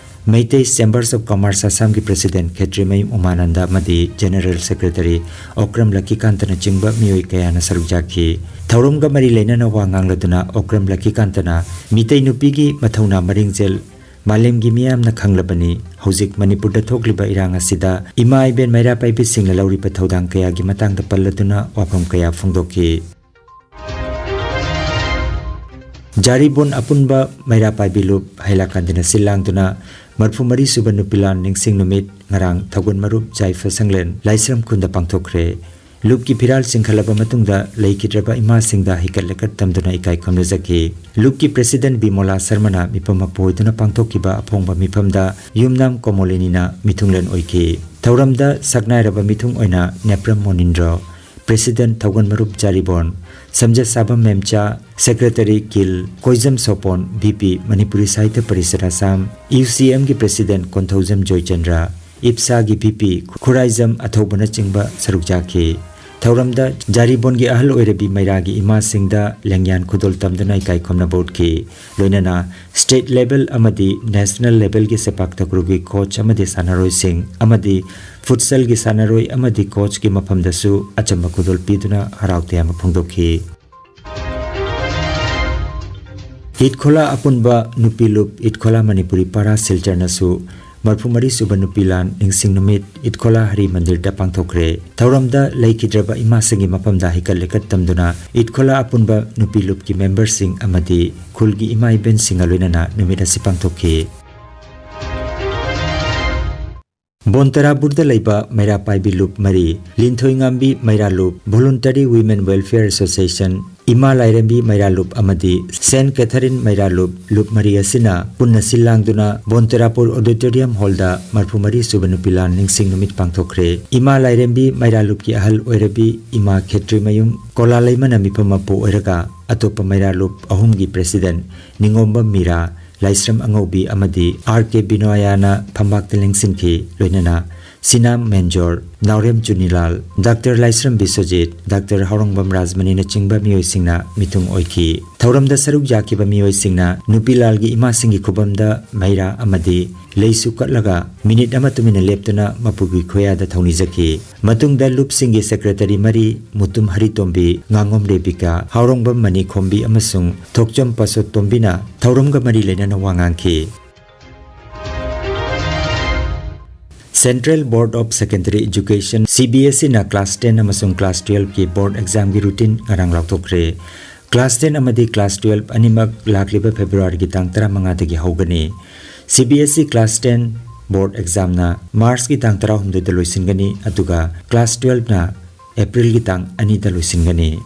Meitei Chambers of Commerce ꯑꯁꯥꯝꯒꯤ President ꯈꯦꯇ꯭ꯔꯤꯃꯌꯨꯝ ꯎꯃꯥꯅꯟꯗ ꯑꯃꯗꯤ General Secretary ꯑꯣꯀ꯭ꯔꯝ ꯂꯛꯀꯤꯀꯥꯟꯇꯅꯆꯤꯡꯕ ꯃꯤꯑꯣꯏ ꯀꯌꯥꯅ ꯁꯔꯨꯛ ꯌꯥꯈꯤ꯫ ꯊꯧꯔꯝꯒ ꯃꯔꯤ ꯂꯩꯅꯅ ꯋꯥ ꯉꯥꯡꯂꯗꯨꯅ ꯑꯣꯀ꯭ꯔꯝ ꯂꯛꯀꯤꯀꯥꯟꯇꯅ ꯃꯤꯇꯩ ꯅꯨꯄꯤꯒꯤ ꯃꯊꯧꯅꯥ ꯃꯔꯤꯡꯖꯦꯜ ꯃꯥꯂꯦꯝꯒꯤ ꯃꯤꯌꯥꯝꯅ ꯈꯪꯂꯕꯅꯤ꯫ ꯍꯧꯖꯤꯛ ꯃꯅꯤꯄꯨꯔꯗ ꯊꯣꯛꯂꯤꯕ ꯏꯔꯥꯡ ꯑꯁꯤꯗ ꯏꯃꯥ ꯏꯕꯦꯟ ꯃꯩꯔꯥ ꯄꯥꯏꯕꯤꯁꯤꯡꯅ ꯂꯧꯔꯤꯕ ꯊꯧꯗꯥꯡ ꯀꯌꯥꯒꯤ ꯃꯇꯥꯡꯗ ꯄꯜꯂꯗꯨꯅ ꯋꯥꯐꯝ ꯀꯌꯥ ꯐꯣꯡꯗꯣꯛꯈꯤ꯫ ꯖꯥꯔꯤꯕꯣꯟ ꯑꯄꯨꯟꯕ ꯃꯩꯔꯥ ꯄꯥꯏꯕꯤ ꯂꯨꯞ ꯍꯩꯂꯥꯀꯥꯟꯗꯅ ꯁꯤꯜ ꯂꯥꯡꯗꯨꯅ ꯃꯔꯤꯐꯨ ꯃꯔꯤ ꯁꯨꯕ ꯅꯨꯄꯤꯂꯥꯟ ꯅꯤꯡꯁꯤꯡ ꯅꯨꯃꯤꯠ ꯉꯔꯥꯡ ꯊꯧꯒꯜ ꯃꯔꯨꯞ ꯖꯥꯏꯐ ꯁꯪꯂꯦꯟ ꯂꯥꯏꯁ꯭ꯔꯝ ꯈꯨꯟꯗ ꯄꯥꯡꯊꯣꯛꯈ꯭ꯔꯦ꯫ ꯂꯨꯞꯀꯤ ꯐꯤꯔꯥꯜ ꯆꯤꯡꯈꯠꯂꯕ ꯃꯇꯨꯡꯗ ꯂꯩꯈꯤꯗ꯭ꯔꯕ ꯏꯃꯥꯁꯤꯡꯗ ꯍꯩꯀꯠ ꯂꯩꯀꯠ ꯇꯝꯗꯨꯅ ꯏꯀꯥꯏ ꯈꯨꯝꯅꯖꯈꯤ꯫ ꯂꯨꯞꯀꯤ President ꯕꯤꯃꯣꯂꯥ ꯁꯔꯃꯅ ꯃꯤꯐꯝ ꯃꯄꯨ ꯑꯣꯏꯗꯨꯅ ꯄꯥꯡꯊꯣꯛꯈꯤꯕ ꯑꯐꯣꯡꯕ ꯃꯤꯐꯝꯗ ꯌꯨꯝꯅꯥꯝ ꯀꯣꯃꯣꯂꯤꯅꯤꯅ ꯃꯤꯊꯨꯡꯂꯦꯟ ꯑꯣꯏꯈꯤ꯫ ꯊꯧꯔꯝꯗ ꯁꯛꯅꯥꯏꯔꯕ ꯃꯤꯊꯨꯡ ꯑꯣꯏꯅ ꯅꯦꯄ꯭ꯔꯝ ꯃꯣꯅꯤꯟꯗ꯭ꯔꯣ, President ꯊꯧꯒꯜ ꯃꯔꯨꯞ Jiribam, ꯁꯝꯖꯁꯥꯕꯝ ꯃꯦꯝꯆꯥ, Secretary ꯀꯤꯜ ꯀꯣꯏꯖꯝ ꯁꯣꯄꯣꯟ, V P Manipuri ꯁꯥꯍꯤꯇ꯭ꯌ parishad Assam, U C M ꯒꯤ President Konthoujam Joychandra, ꯏꯞꯁꯥꯒꯤ V P Khuraijam ꯑꯊꯧꯕꯅꯆꯤꯡꯕ ꯁꯔꯨꯛ ꯌꯥꯈꯤ꯫ ꯊꯧꯔꯝꯗ ꯖꯥꯔꯤꯕꯣꯟꯒꯤ ꯑꯍꯜ ꯑꯣꯏꯔꯕꯤ ꯃꯩꯔꯥꯒꯤ ꯏꯃꯥꯁꯤꯡꯗ ꯂꯦꯡꯌꯥꯟ ꯈꯨꯗꯣꯜ ꯇꯝꯗꯨꯅ ꯏꯀꯥꯏ ꯈꯨꯝꯅꯕ ꯎꯠꯈꯤ꯫ ꯂꯣꯏꯅꯅ state level ꯑꯃꯗꯤ national levelꯒꯤ ꯁꯦꯄꯥꯛ ꯇꯀ꯭ꯔꯨꯒꯤ coach ꯑꯃꯗꯤ ꯁꯥꯟꯅꯔꯣꯏꯁꯤꯡ ꯑꯃꯗꯤ futsalꯒꯤ ꯁꯥꯟꯅꯔꯣꯏ ꯑꯃꯗꯤ coachꯀꯤ ꯃꯐꯝꯗꯁꯨ ꯑꯆꯝꯕ ꯈꯨꯗꯣꯜ ꯄꯤꯗꯨꯅ ꯍꯔꯥꯎ ꯇꯌꯥꯝꯕ ꯐꯣꯡꯗꯣꯛꯈꯤ꯫ ꯏꯠꯈꯣꯂꯥ ꯑꯄꯨꯟꯕ ꯅꯨꯄꯤ ꯂꯨꯞ ꯏꯠꯈꯣꯂꯥ ꯃꯅꯤꯄꯨꯔꯤ ꯄꯥꯔꯥ ꯁꯤꯜꯆꯔꯅꯁꯨ ꯃꯔꯐꯨ ꯃꯔꯤ ꯁꯨꯕ ꯅꯨꯄꯤ ꯂꯥꯟ ꯅꯤꯡꯁꯤꯡ ꯅꯨꯃꯤꯠ ꯏꯠꯈꯣꯂꯥ ꯍꯔꯤ ꯃꯟꯗꯤꯔꯗ ꯄꯥꯡꯊꯣꯛꯈ꯭ꯔꯦ꯫ ꯊꯧꯔꯝꯗ ꯂꯩꯈꯤꯗ꯭ꯔꯕ ꯏꯃꯥꯁꯤꯡꯒꯤ ꯃꯐꯝꯗ ꯍꯩꯀꯠ ꯂꯩꯀꯠ ꯇꯝꯗꯨꯅ ꯏꯠꯈꯣꯂꯥ ꯑꯄꯨꯟꯕ ꯅꯨꯄꯤ ꯂꯨꯞꯀꯤ ꯃꯦꯝꯕꯔꯁꯤꯡ ꯑꯃꯗꯤ ꯈꯨꯜꯒꯤ ꯏꯃꯥ ꯏꯕꯦꯟꯁꯤꯡꯒ ꯂꯣꯏꯅꯅ ꯅꯨꯃꯤꯠ ꯑꯁꯤ ꯄꯥꯡꯊꯣꯛꯈꯤ꯫ ꯕꯣꯟꯇꯔꯥꯄꯨꯔꯗ ꯂꯩꯕ ꯃꯩꯔꯥ ꯄꯥꯏꯕꯤ ꯂꯨꯞ ꯃꯔꯤ, ꯂꯤꯟꯊꯣꯏꯉꯥꯝꯕꯤ ꯃꯩꯔꯥ ꯂꯨꯞ, Voluntary Women Welfare Association, ꯏꯃꯥ ꯂꯥꯏꯔꯦꯝꯕꯤ ꯃꯩꯔꯥ ꯂꯨꯞ ꯑꯃꯗꯤ ꯁꯦꯟꯠ ꯀꯦꯊꯔꯤꯟ ꯃꯩꯔꯥ ꯂꯨꯞ, ꯂꯨꯞ ꯃꯔꯤ ꯑꯁꯤꯅ ꯄꯨꯟꯅ ꯁꯤꯜ ꯂꯥꯡꯗꯨꯅ ꯕꯣꯟꯇꯔꯥꯄꯨꯔ Auditorium Hallꯗ ꯃꯔꯐꯨ ꯃꯔꯤ ꯁꯨꯕ ꯅꯨꯄꯤ ꯂꯥꯟ ꯅꯤꯡꯁꯤꯡ ꯅꯨꯃꯤꯠ ꯄꯥꯡꯊꯣꯛꯈ꯭ꯔꯦ꯫ ꯏꯃꯥ ꯂꯥꯏꯔꯦꯝꯕꯤ ꯃꯩꯔꯥ ꯂꯨꯞꯀꯤ ꯑꯍꯜ ꯑꯣꯏꯔꯕꯤ ꯏꯃꯥ ꯈꯦꯇ꯭ꯔꯤꯃꯌꯨꯝ ꯀꯣꯂꯥꯂꯩꯃꯅ ꯃꯤꯐꯝ ꯃꯄꯨ ꯑꯣꯏꯔꯒ ꯑꯇꯣꯞꯄ ꯃꯩꯔꯥ ꯂꯨꯞ ꯑꯍꯨꯝꯒꯤ president ꯅꯤꯉꯣꯝꯕꯝ ꯃꯤꯔꯥ, ꯂꯥꯏꯁ꯭ꯔꯝ ꯑꯉꯧꯕꯤ ꯑꯃꯗꯤ ꯑꯥꯔ ꯀꯦ ꯕꯤꯅꯣꯌꯥꯅ ꯐꯝꯕꯥꯛꯇ ꯂꯦꯡꯁꯤꯟꯈꯤ꯫ ꯂꯣꯏꯅꯅ ꯁꯤꯅꯥꯝ ꯃꯦꯟꯖꯣꯔ, ꯅꯥꯎꯔꯦꯝ ꯆꯨꯅꯤꯂꯥꯜ, ꯗꯥꯛꯇꯔ ꯂꯥꯏꯁ꯭ꯔꯝ ꯕꯤꯁ꯭ꯋꯖꯤꯠ, ꯗꯥꯛꯇꯔ ꯍꯥꯎꯔꯣꯡꯕꯝ ꯔꯥꯖꯃꯅꯤꯅꯆꯤꯡꯕ ꯃꯤꯑꯣꯏꯁꯤꯡꯅ ꯃꯤꯊꯨꯡ ꯑꯣꯏꯈꯤ꯫ ꯊꯧꯔꯝꯗ ꯁꯔꯨꯛ ꯌꯥꯈꯤꯕ ꯃꯤꯑꯣꯏꯁꯤꯡꯅ ꯅꯨꯄꯤ ꯂꯥꯜꯒꯤ ꯏꯃꯥꯁꯤꯡꯒꯤ ꯈꯨꯕꯝꯗ ꯃꯩꯔꯥ ꯑꯃꯗꯤ ꯂꯩꯁꯨ ꯀꯠꯂꯒ ꯃꯤꯅꯤꯠ ꯑꯃ ꯇꯨꯃꯤꯟꯅ ꯂꯦꯞꯇꯨꯅ ꯃꯄꯨꯒꯤ ꯈꯨꯌꯥꯗ ꯊꯧꯅꯤꯖꯈꯤ꯫ ꯃꯇꯨꯡꯗ ꯂꯨꯞꯁꯤꯡꯒꯤ secretary ꯃꯔꯤ, ꯃꯨꯇꯨꯝ ꯍꯔꯤꯇꯣꯝꯕꯤ, ꯉꯥꯉꯣꯝ ꯔꯦꯕꯤꯀꯥ, ꯍꯥꯎꯔꯣꯡꯕꯝ ꯃꯅꯤꯈꯣꯝꯕꯤ ꯑꯃꯁꯨꯡ ꯊꯣꯛꯆꯣꯝ ꯄꯁꯣꯠꯇꯣꯝꯕꯤꯅ ꯊꯧꯔꯝꯒ ꯃꯔꯤ ꯂꯩꯅꯅ ꯋꯥ ꯉꯥꯡꯈꯤ꯫ Central Board of Secondary Education, CBSEꯅ class ten ꯑꯃꯁꯨꯡ class twelveꯀꯤ board examꯒꯤ routine ꯉꯔꯥꯡ ꯂꯥꯎꯊꯣꯛꯈ꯭ꯔꯦ꯫ Class ten ꯑꯃꯗꯤ class twelve ꯑꯅꯤꯃꯛ ꯂꯥꯛꯂꯤꯕ Februaryꯒꯤ ꯇꯥꯡ ꯇꯔꯥꯃꯉꯥꯗꯒꯤ ꯍꯧꯒꯅꯤ꯫ CBSE class ten board examꯅ Marchꯀꯤ ꯇꯥꯡ ꯇꯔꯥꯍꯨꯝꯗꯣꯏꯗ ꯂꯣꯏꯁꯤꯟꯒꯅꯤ, ꯑꯗꯨꯒ class twelveꯅ Aprilꯒꯤ ꯇꯥꯡ ꯑꯅꯤꯗ ꯂꯣꯏꯁꯤꯟꯒꯅꯤ꯫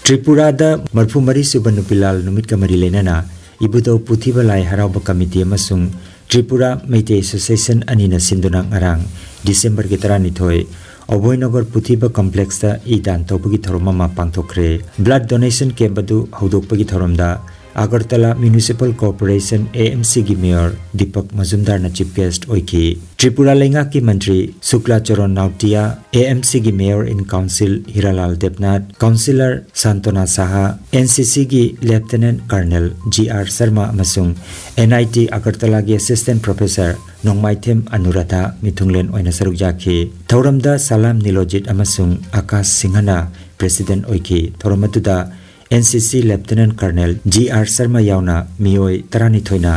ꯇ꯭ꯔꯤꯄꯨꯔꯥꯗ ꯃꯔꯐꯨ ꯃꯔꯤ ꯁꯨꯕ ꯅꯨꯄꯤ ꯂꯥꯜ ꯅꯨꯃꯤꯠꯀ ꯃꯔꯤ ꯂꯩꯅꯅ ꯏꯕꯨꯙꯧ ꯄꯨꯊꯤꯕ ꯂꯥꯏ ꯍꯔꯥꯎꯕ ꯀꯃꯤꯇꯤ ꯑꯃꯁꯨꯡ ꯇ꯭ꯔꯤꯄꯨꯔꯥ ꯃꯩꯇꯩ Association ꯑꯅꯤꯅ ꯁꯤꯟꯗꯨꯅ ꯉꯔꯥꯡ Decemberꯒꯤ ꯇꯔꯥꯅꯤꯊꯣꯏ ꯑꯣꯚꯣꯏꯅꯒꯔ ꯄꯨꯊꯤꯕ complexꯇ ꯏ ꯗꯥꯟ ꯇꯧꯕꯒꯤ ꯊꯧꯔꯝ ꯑꯃ ꯄꯥꯡꯊꯣꯛꯈ꯭ꯔꯦ꯫ Blood donation camp ꯑꯗꯨ ꯍꯧꯗꯣꯛꯄꯒꯤ ꯊꯧꯔꯝꯗ Agartala Municipal Corporation, AMCꯒꯤ mayor Deepak ꯃꯖꯨꯝꯗꯥꯔꯅ chief guest ꯑꯣꯏꯈꯤ꯫ ꯇ꯭ꯔꯤꯄꯨꯔꯥ ꯂꯩꯉꯥꯛꯀꯤ ꯃꯟꯇ꯭ꯔꯤ ꯁꯨꯛꯂꯥ ꯆꯔꯣꯟ ꯅꯥꯎꯇꯤꯌꯥ, AMCꯒꯤ mayor in council ꯍꯤꯔꯥꯂꯥꯜ ꯗꯦꯕꯅꯥꯊ, councillor ꯁꯥꯟꯇꯣꯅꯥ Shah, NCCꯒꯤ Lieutenant Colonel G R Sharma ꯑꯃꯁꯨꯡ NIT ꯑꯒꯔꯇꯂꯥꯒꯤ assistant professor ꯅꯣꯡꯃꯥꯏꯊꯦꯝ ꯑꯅꯨꯔꯥꯙꯥ ꯃꯤꯊꯨꯡꯂꯦꯟ ꯑꯣꯏꯅ ꯁꯔꯨꯛ ꯌꯥꯈꯤ꯫ ꯊꯧꯔꯝꯗ ꯁꯂꯥꯝ ꯅꯤꯂꯣꯖꯤꯠ ꯑꯃꯁꯨꯡ ꯑꯀꯥꯁ ꯁꯤꯡꯍꯅ president ꯑꯣꯏꯈꯤ꯫ ꯊꯧꯔꯝ ꯑꯗꯨꯗ ꯑꯦꯟ ꯁꯤ ꯁꯤ Lieutenant Colonel G R Sharma ꯌꯥꯎꯅ ꯃꯤꯑꯣꯏ ꯇꯔꯥꯅꯤꯊꯣꯏꯅ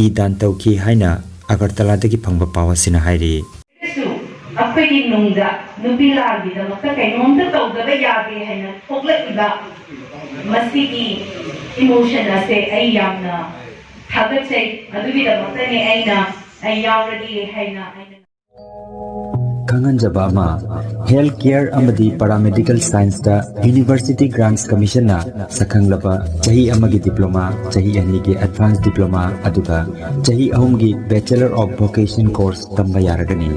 ꯏ ꯗꯥꯟ ꯇꯧꯈꯤ ꯍꯥꯏꯅ ꯑꯒꯔꯇꯂꯥꯗꯒꯤ ꯐꯪꯕ ꯄꯥꯎ ꯑꯁꯤꯅ ꯍꯥꯏꯔꯤ꯫ ꯁꯨ ꯑꯩꯈꯣꯏꯒꯤ ꯅꯨꯡꯗ ꯅꯨꯄꯤ ꯂꯥꯟꯒꯤꯗꯃꯛꯇ ꯀꯩꯅꯣꯝꯇ ꯇꯧꯗꯕ ꯌꯥꯗꯦ ꯍꯥꯏꯅ ꯊꯣꯛꯂꯛꯏꯕ ꯃꯁꯤꯒꯤ emotion ꯑꯁꯦ ꯑꯩ ꯌꯥꯝꯅ ꯊꯥꯒꯠꯆꯩ꯫ ꯑꯗꯨꯒꯤꯗꯃꯛꯇꯅꯤ ꯑꯩꯅ ꯑꯩ ꯌꯥꯎꯔꯒꯦ ꯍꯥꯏꯅ ꯑꯩꯅ ꯈꯪꯍꯟꯖꯕ ꯑꯃ, Health Care ꯑꯃꯗꯤ Paramedical Scienceꯇ University Grants Commissionꯅ ꯁꯛꯈꯪꯂꯕ ꯆꯍꯤ ꯑꯃꯒꯤ diploma, ꯆꯍꯤ ꯑꯅꯤꯒꯤ advanced diploma, ꯑꯗꯨꯒ ꯆꯍꯤ ꯑꯍꯨꯝꯒꯤ Bachelor of Vocation course ꯇꯝꯕ ꯌꯥꯔꯒꯅꯤ꯫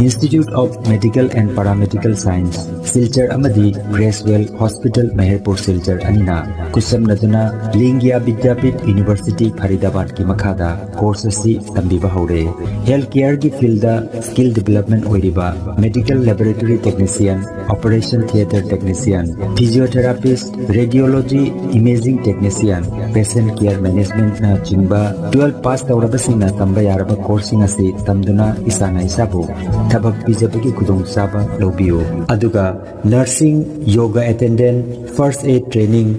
Institute of Medical and Paramedical Science, Silchar ꯑꯃꯗꯤ Gracewell Hospital, ꯃꯍꯦꯔꯄꯨꯔ ꯁꯤꯜꯆꯔ ꯑꯅꯤꯅ ꯈꯨꯠꯁꯝꯅꯗꯨꯅ ꯂꯤꯡꯒ꯭ꯌꯥ ꯕꯤꯗ꯭ꯌꯥꯄꯤꯊ University, ꯐꯔꯤꯗꯥꯕꯥꯗꯀꯤ ꯃꯈꯥꯗ course ꯑꯁꯤ ꯇꯝꯕꯤꯕ ꯍꯧꯔꯦ꯫ Health Careꯒꯤ fieldꯗ skill development ꯑꯣꯏꯔꯤꯕ Medical Laboratory Technician, Operation Theatre Technician, Physiotherapist, Radiology, Imaging Technician, Patient Care Managementꯅ ꯆꯤꯡꯕ twelve pass ꯇꯧꯔꯕꯁꯤꯡꯅ ꯇꯝꯕ ꯌꯥꯔꯕ courseꯁꯤꯡ ꯑꯁꯤ ꯇꯝꯗꯨꯅ ꯏꯁꯥꯅ ꯏꯁꯥꯕꯨ ꯊꯕꯛ ꯄꯤꯖꯕꯒꯤ ꯈꯨꯗꯣꯡꯆꯥꯕ ꯂꯧꯕꯤꯌꯨ꯫ ꯑꯗꯨꯒ nursing, yoga attendant, first aid training,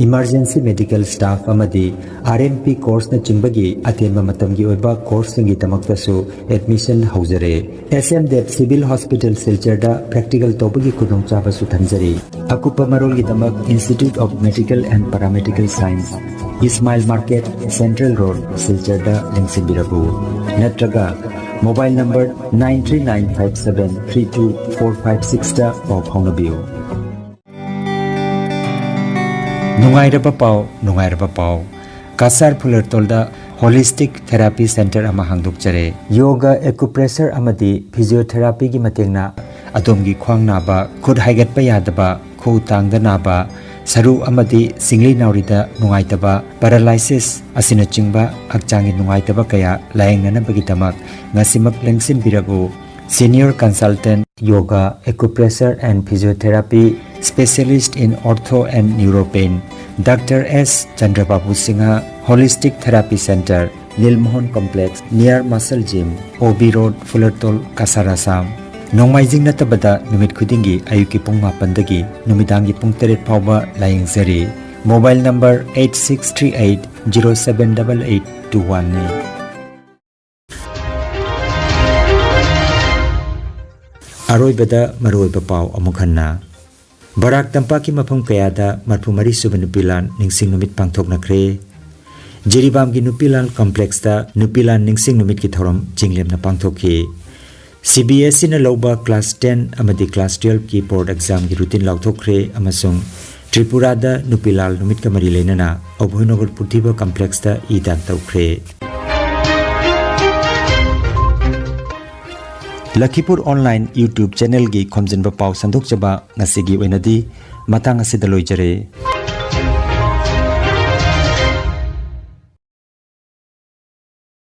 emergency medical staff ꯑꯃꯗꯤ R M P courseꯅꯆꯤꯡꯕꯒꯤ ꯑꯇꯦꯟꯕ ꯃꯇꯝꯒꯤ ꯑꯣꯏꯕ courseꯁꯤꯡꯒꯤꯗꯃꯛꯇꯁꯨ admission ꯍꯧꯖꯔꯦ꯫ S M Dev Civil Hospital ꯁꯤꯜꯆꯔꯗ practical ꯇꯧꯕꯒꯤ ꯈꯨꯗꯣꯡꯆꯥꯕꯁꯨ ꯊꯝꯖꯔꯤ꯫ ꯑꯀꯨꯞꯄ ꯃꯔꯣꯜꯒꯤꯗꯃꯛ Institute of Medical and Paramedical Science, Ismail Market, Central Road, ꯁꯤꯜꯆꯔꯗ ꯂꯦꯡꯁꯤꯟꯕꯤꯔꯛꯎ꯫ ꯅꯠꯇ꯭ꯔꯒ mobile number nine three nine five seven three two four five sixꯇ ꯄꯥꯎ ꯐꯥꯎꯅꯕꯤꯌꯨ꯫ ꯅꯨꯡꯉꯥꯏꯔꯕ ꯄꯥꯎ, ꯅꯨꯡꯉꯥꯏꯔꯕ ꯄꯥꯎ꯫ ꯀꯁꯥꯔ ꯐꯨꯂꯔꯇꯣꯜꯗ Holistic Therapy Center ꯑꯃ ꯍꯥꯡꯗꯣꯛꯆꯔꯦ꯫ Yoga, acupressure ꯑꯃꯗꯤ physiotherapyꯒꯤ ꯃꯇꯦꯡꯅ ꯑꯗꯣꯝꯒꯤ ꯈ꯭ꯋꯥꯡ ꯅꯥꯕ, ꯈꯨꯠ ꯍꯥꯏꯒꯠꯄ ꯌꯥꯗꯕ, ꯈꯨꯎ ꯇꯥꯡꯗ ꯅꯥꯕ, ꯁꯔꯨ ꯑꯃꯗꯤ ꯁꯤꯡꯂꯤ ꯅꯥꯎꯔꯤꯗ ꯅꯨꯡꯉꯥꯏꯇꯕ, paralysis ꯑꯁꯤꯅꯆꯤꯡꯕ ꯍꯛꯆꯥꯡꯒꯤ ꯅꯨꯡꯉꯥꯏꯇꯕ ꯀꯌꯥ ꯂꯥꯌꯦꯡꯅꯅꯕꯒꯤꯗꯃꯛ ꯉꯁꯤꯃꯛ ꯂꯦꯡꯁꯤꯟꯕꯤꯔꯛꯎ꯫ Senior Consultant Yoga, Acupressure and Physiotherapy, Specialist in Ortho and Neuropain, Doctor S Chandrababu Singha, Holistic Therapy Center, Nilmohan Complex, near Muscle Gym, O B Road, Fulertol, Kasar, Assam꯫ ꯅꯣꯡꯃꯥꯏꯖꯤꯡ ꯅꯠꯇꯕꯗ ꯅꯨꯃꯤꯠ ꯈꯨꯗꯤꯡꯒꯤ ꯑꯌꯨꯛꯀꯤ ꯄꯨꯡ ꯃꯥꯄꯟꯗꯒꯤ ꯅꯨꯃꯤꯗꯥꯡꯒꯤ ꯄꯨꯡ ꯇꯔꯦꯠ ꯐꯥꯎꯕ ꯂꯥꯌꯦꯡꯖꯔꯤ꯫ Mobile number eight six three eight zero seven double eight two one ꯅꯤ꯫ ꯑꯔꯣꯏꯕꯗ ꯃꯔꯨꯑꯣꯏꯕ ꯄꯥꯎ ꯑꯃꯨꯛ ꯍꯟꯅ꯫ ꯕꯔꯥꯛ ꯇꯝꯄꯥꯛꯀꯤ ꯃꯐꯝ ꯀꯌꯥꯗ ꯃꯔꯐꯨ ꯃꯔꯤ ꯁꯨꯕ ꯅꯨꯄꯤꯂꯥꯟ ꯅꯤꯡꯁꯤꯡ ꯅꯨꯃꯤꯠ ꯄꯥꯡꯊꯣꯛꯅꯈ꯭ꯔꯦ꯫ ꯖꯤꯔꯤꯕꯥꯝꯒꯤ ꯅꯨꯄꯤꯂꯥꯜ ꯀꯝꯄ꯭ꯂꯦꯛꯁꯇ ꯅꯨꯄꯤꯂꯥꯜ ꯅꯤꯡꯁꯤꯡ ꯅꯨꯃꯤꯠꯀꯤ ꯊꯧꯔꯝ ꯆꯤꯡꯂꯦꯝꯅ ꯄꯥꯡꯊꯣꯛꯈꯤ꯫ ꯁꯤ ꯕꯤ ꯑꯦꯁ ꯏꯅ ꯂꯧꯕ ꯀ꯭ꯂꯥꯁ ꯇꯦꯟ ꯑꯃꯗꯤ ꯀ꯭ꯂꯥꯁ ꯇꯨꯌꯦꯜꯐꯀꯤ ꯕꯣꯔꯗ ꯑꯦꯛꯖꯥꯝꯒꯤ ꯔꯨꯇꯤꯟ ꯂꯥꯎꯊꯣꯛꯈ꯭ꯔꯦ ꯑꯃꯁꯨꯡ ꯇ꯭ꯔꯤꯄꯨꯔꯥꯗ ꯅꯨꯄꯤꯂꯥꯜ ꯅꯨꯃꯤꯠꯀ ꯃꯔꯤ ꯂꯩꯅꯅ ꯑꯚꯣꯏꯅꯒꯔ ꯄꯨꯔꯊꯤꯕ ꯀꯝꯄ꯭ꯂꯦꯛꯁꯇ ꯏ ꯗꯥꯟ ꯇꯧꯈ꯭ꯔꯦ꯫ ꯂꯈꯤꯄꯨꯔ ꯑꯣꯟꯂꯥꯏꯟ ꯌꯨꯇ꯭ꯌꯨꯕ ꯆꯦꯅꯦꯜꯒꯤ ꯈꯣꯝꯖꯤꯟꯕ ꯄꯥꯎ ꯁꯟꯗꯣꯛꯆꯕ ꯉꯁꯤꯒꯤ ꯑꯣꯏꯅꯗꯤ ꯃꯇꯥꯡ ꯑꯁꯤꯗ ꯂꯣꯏꯖꯔꯦ꯫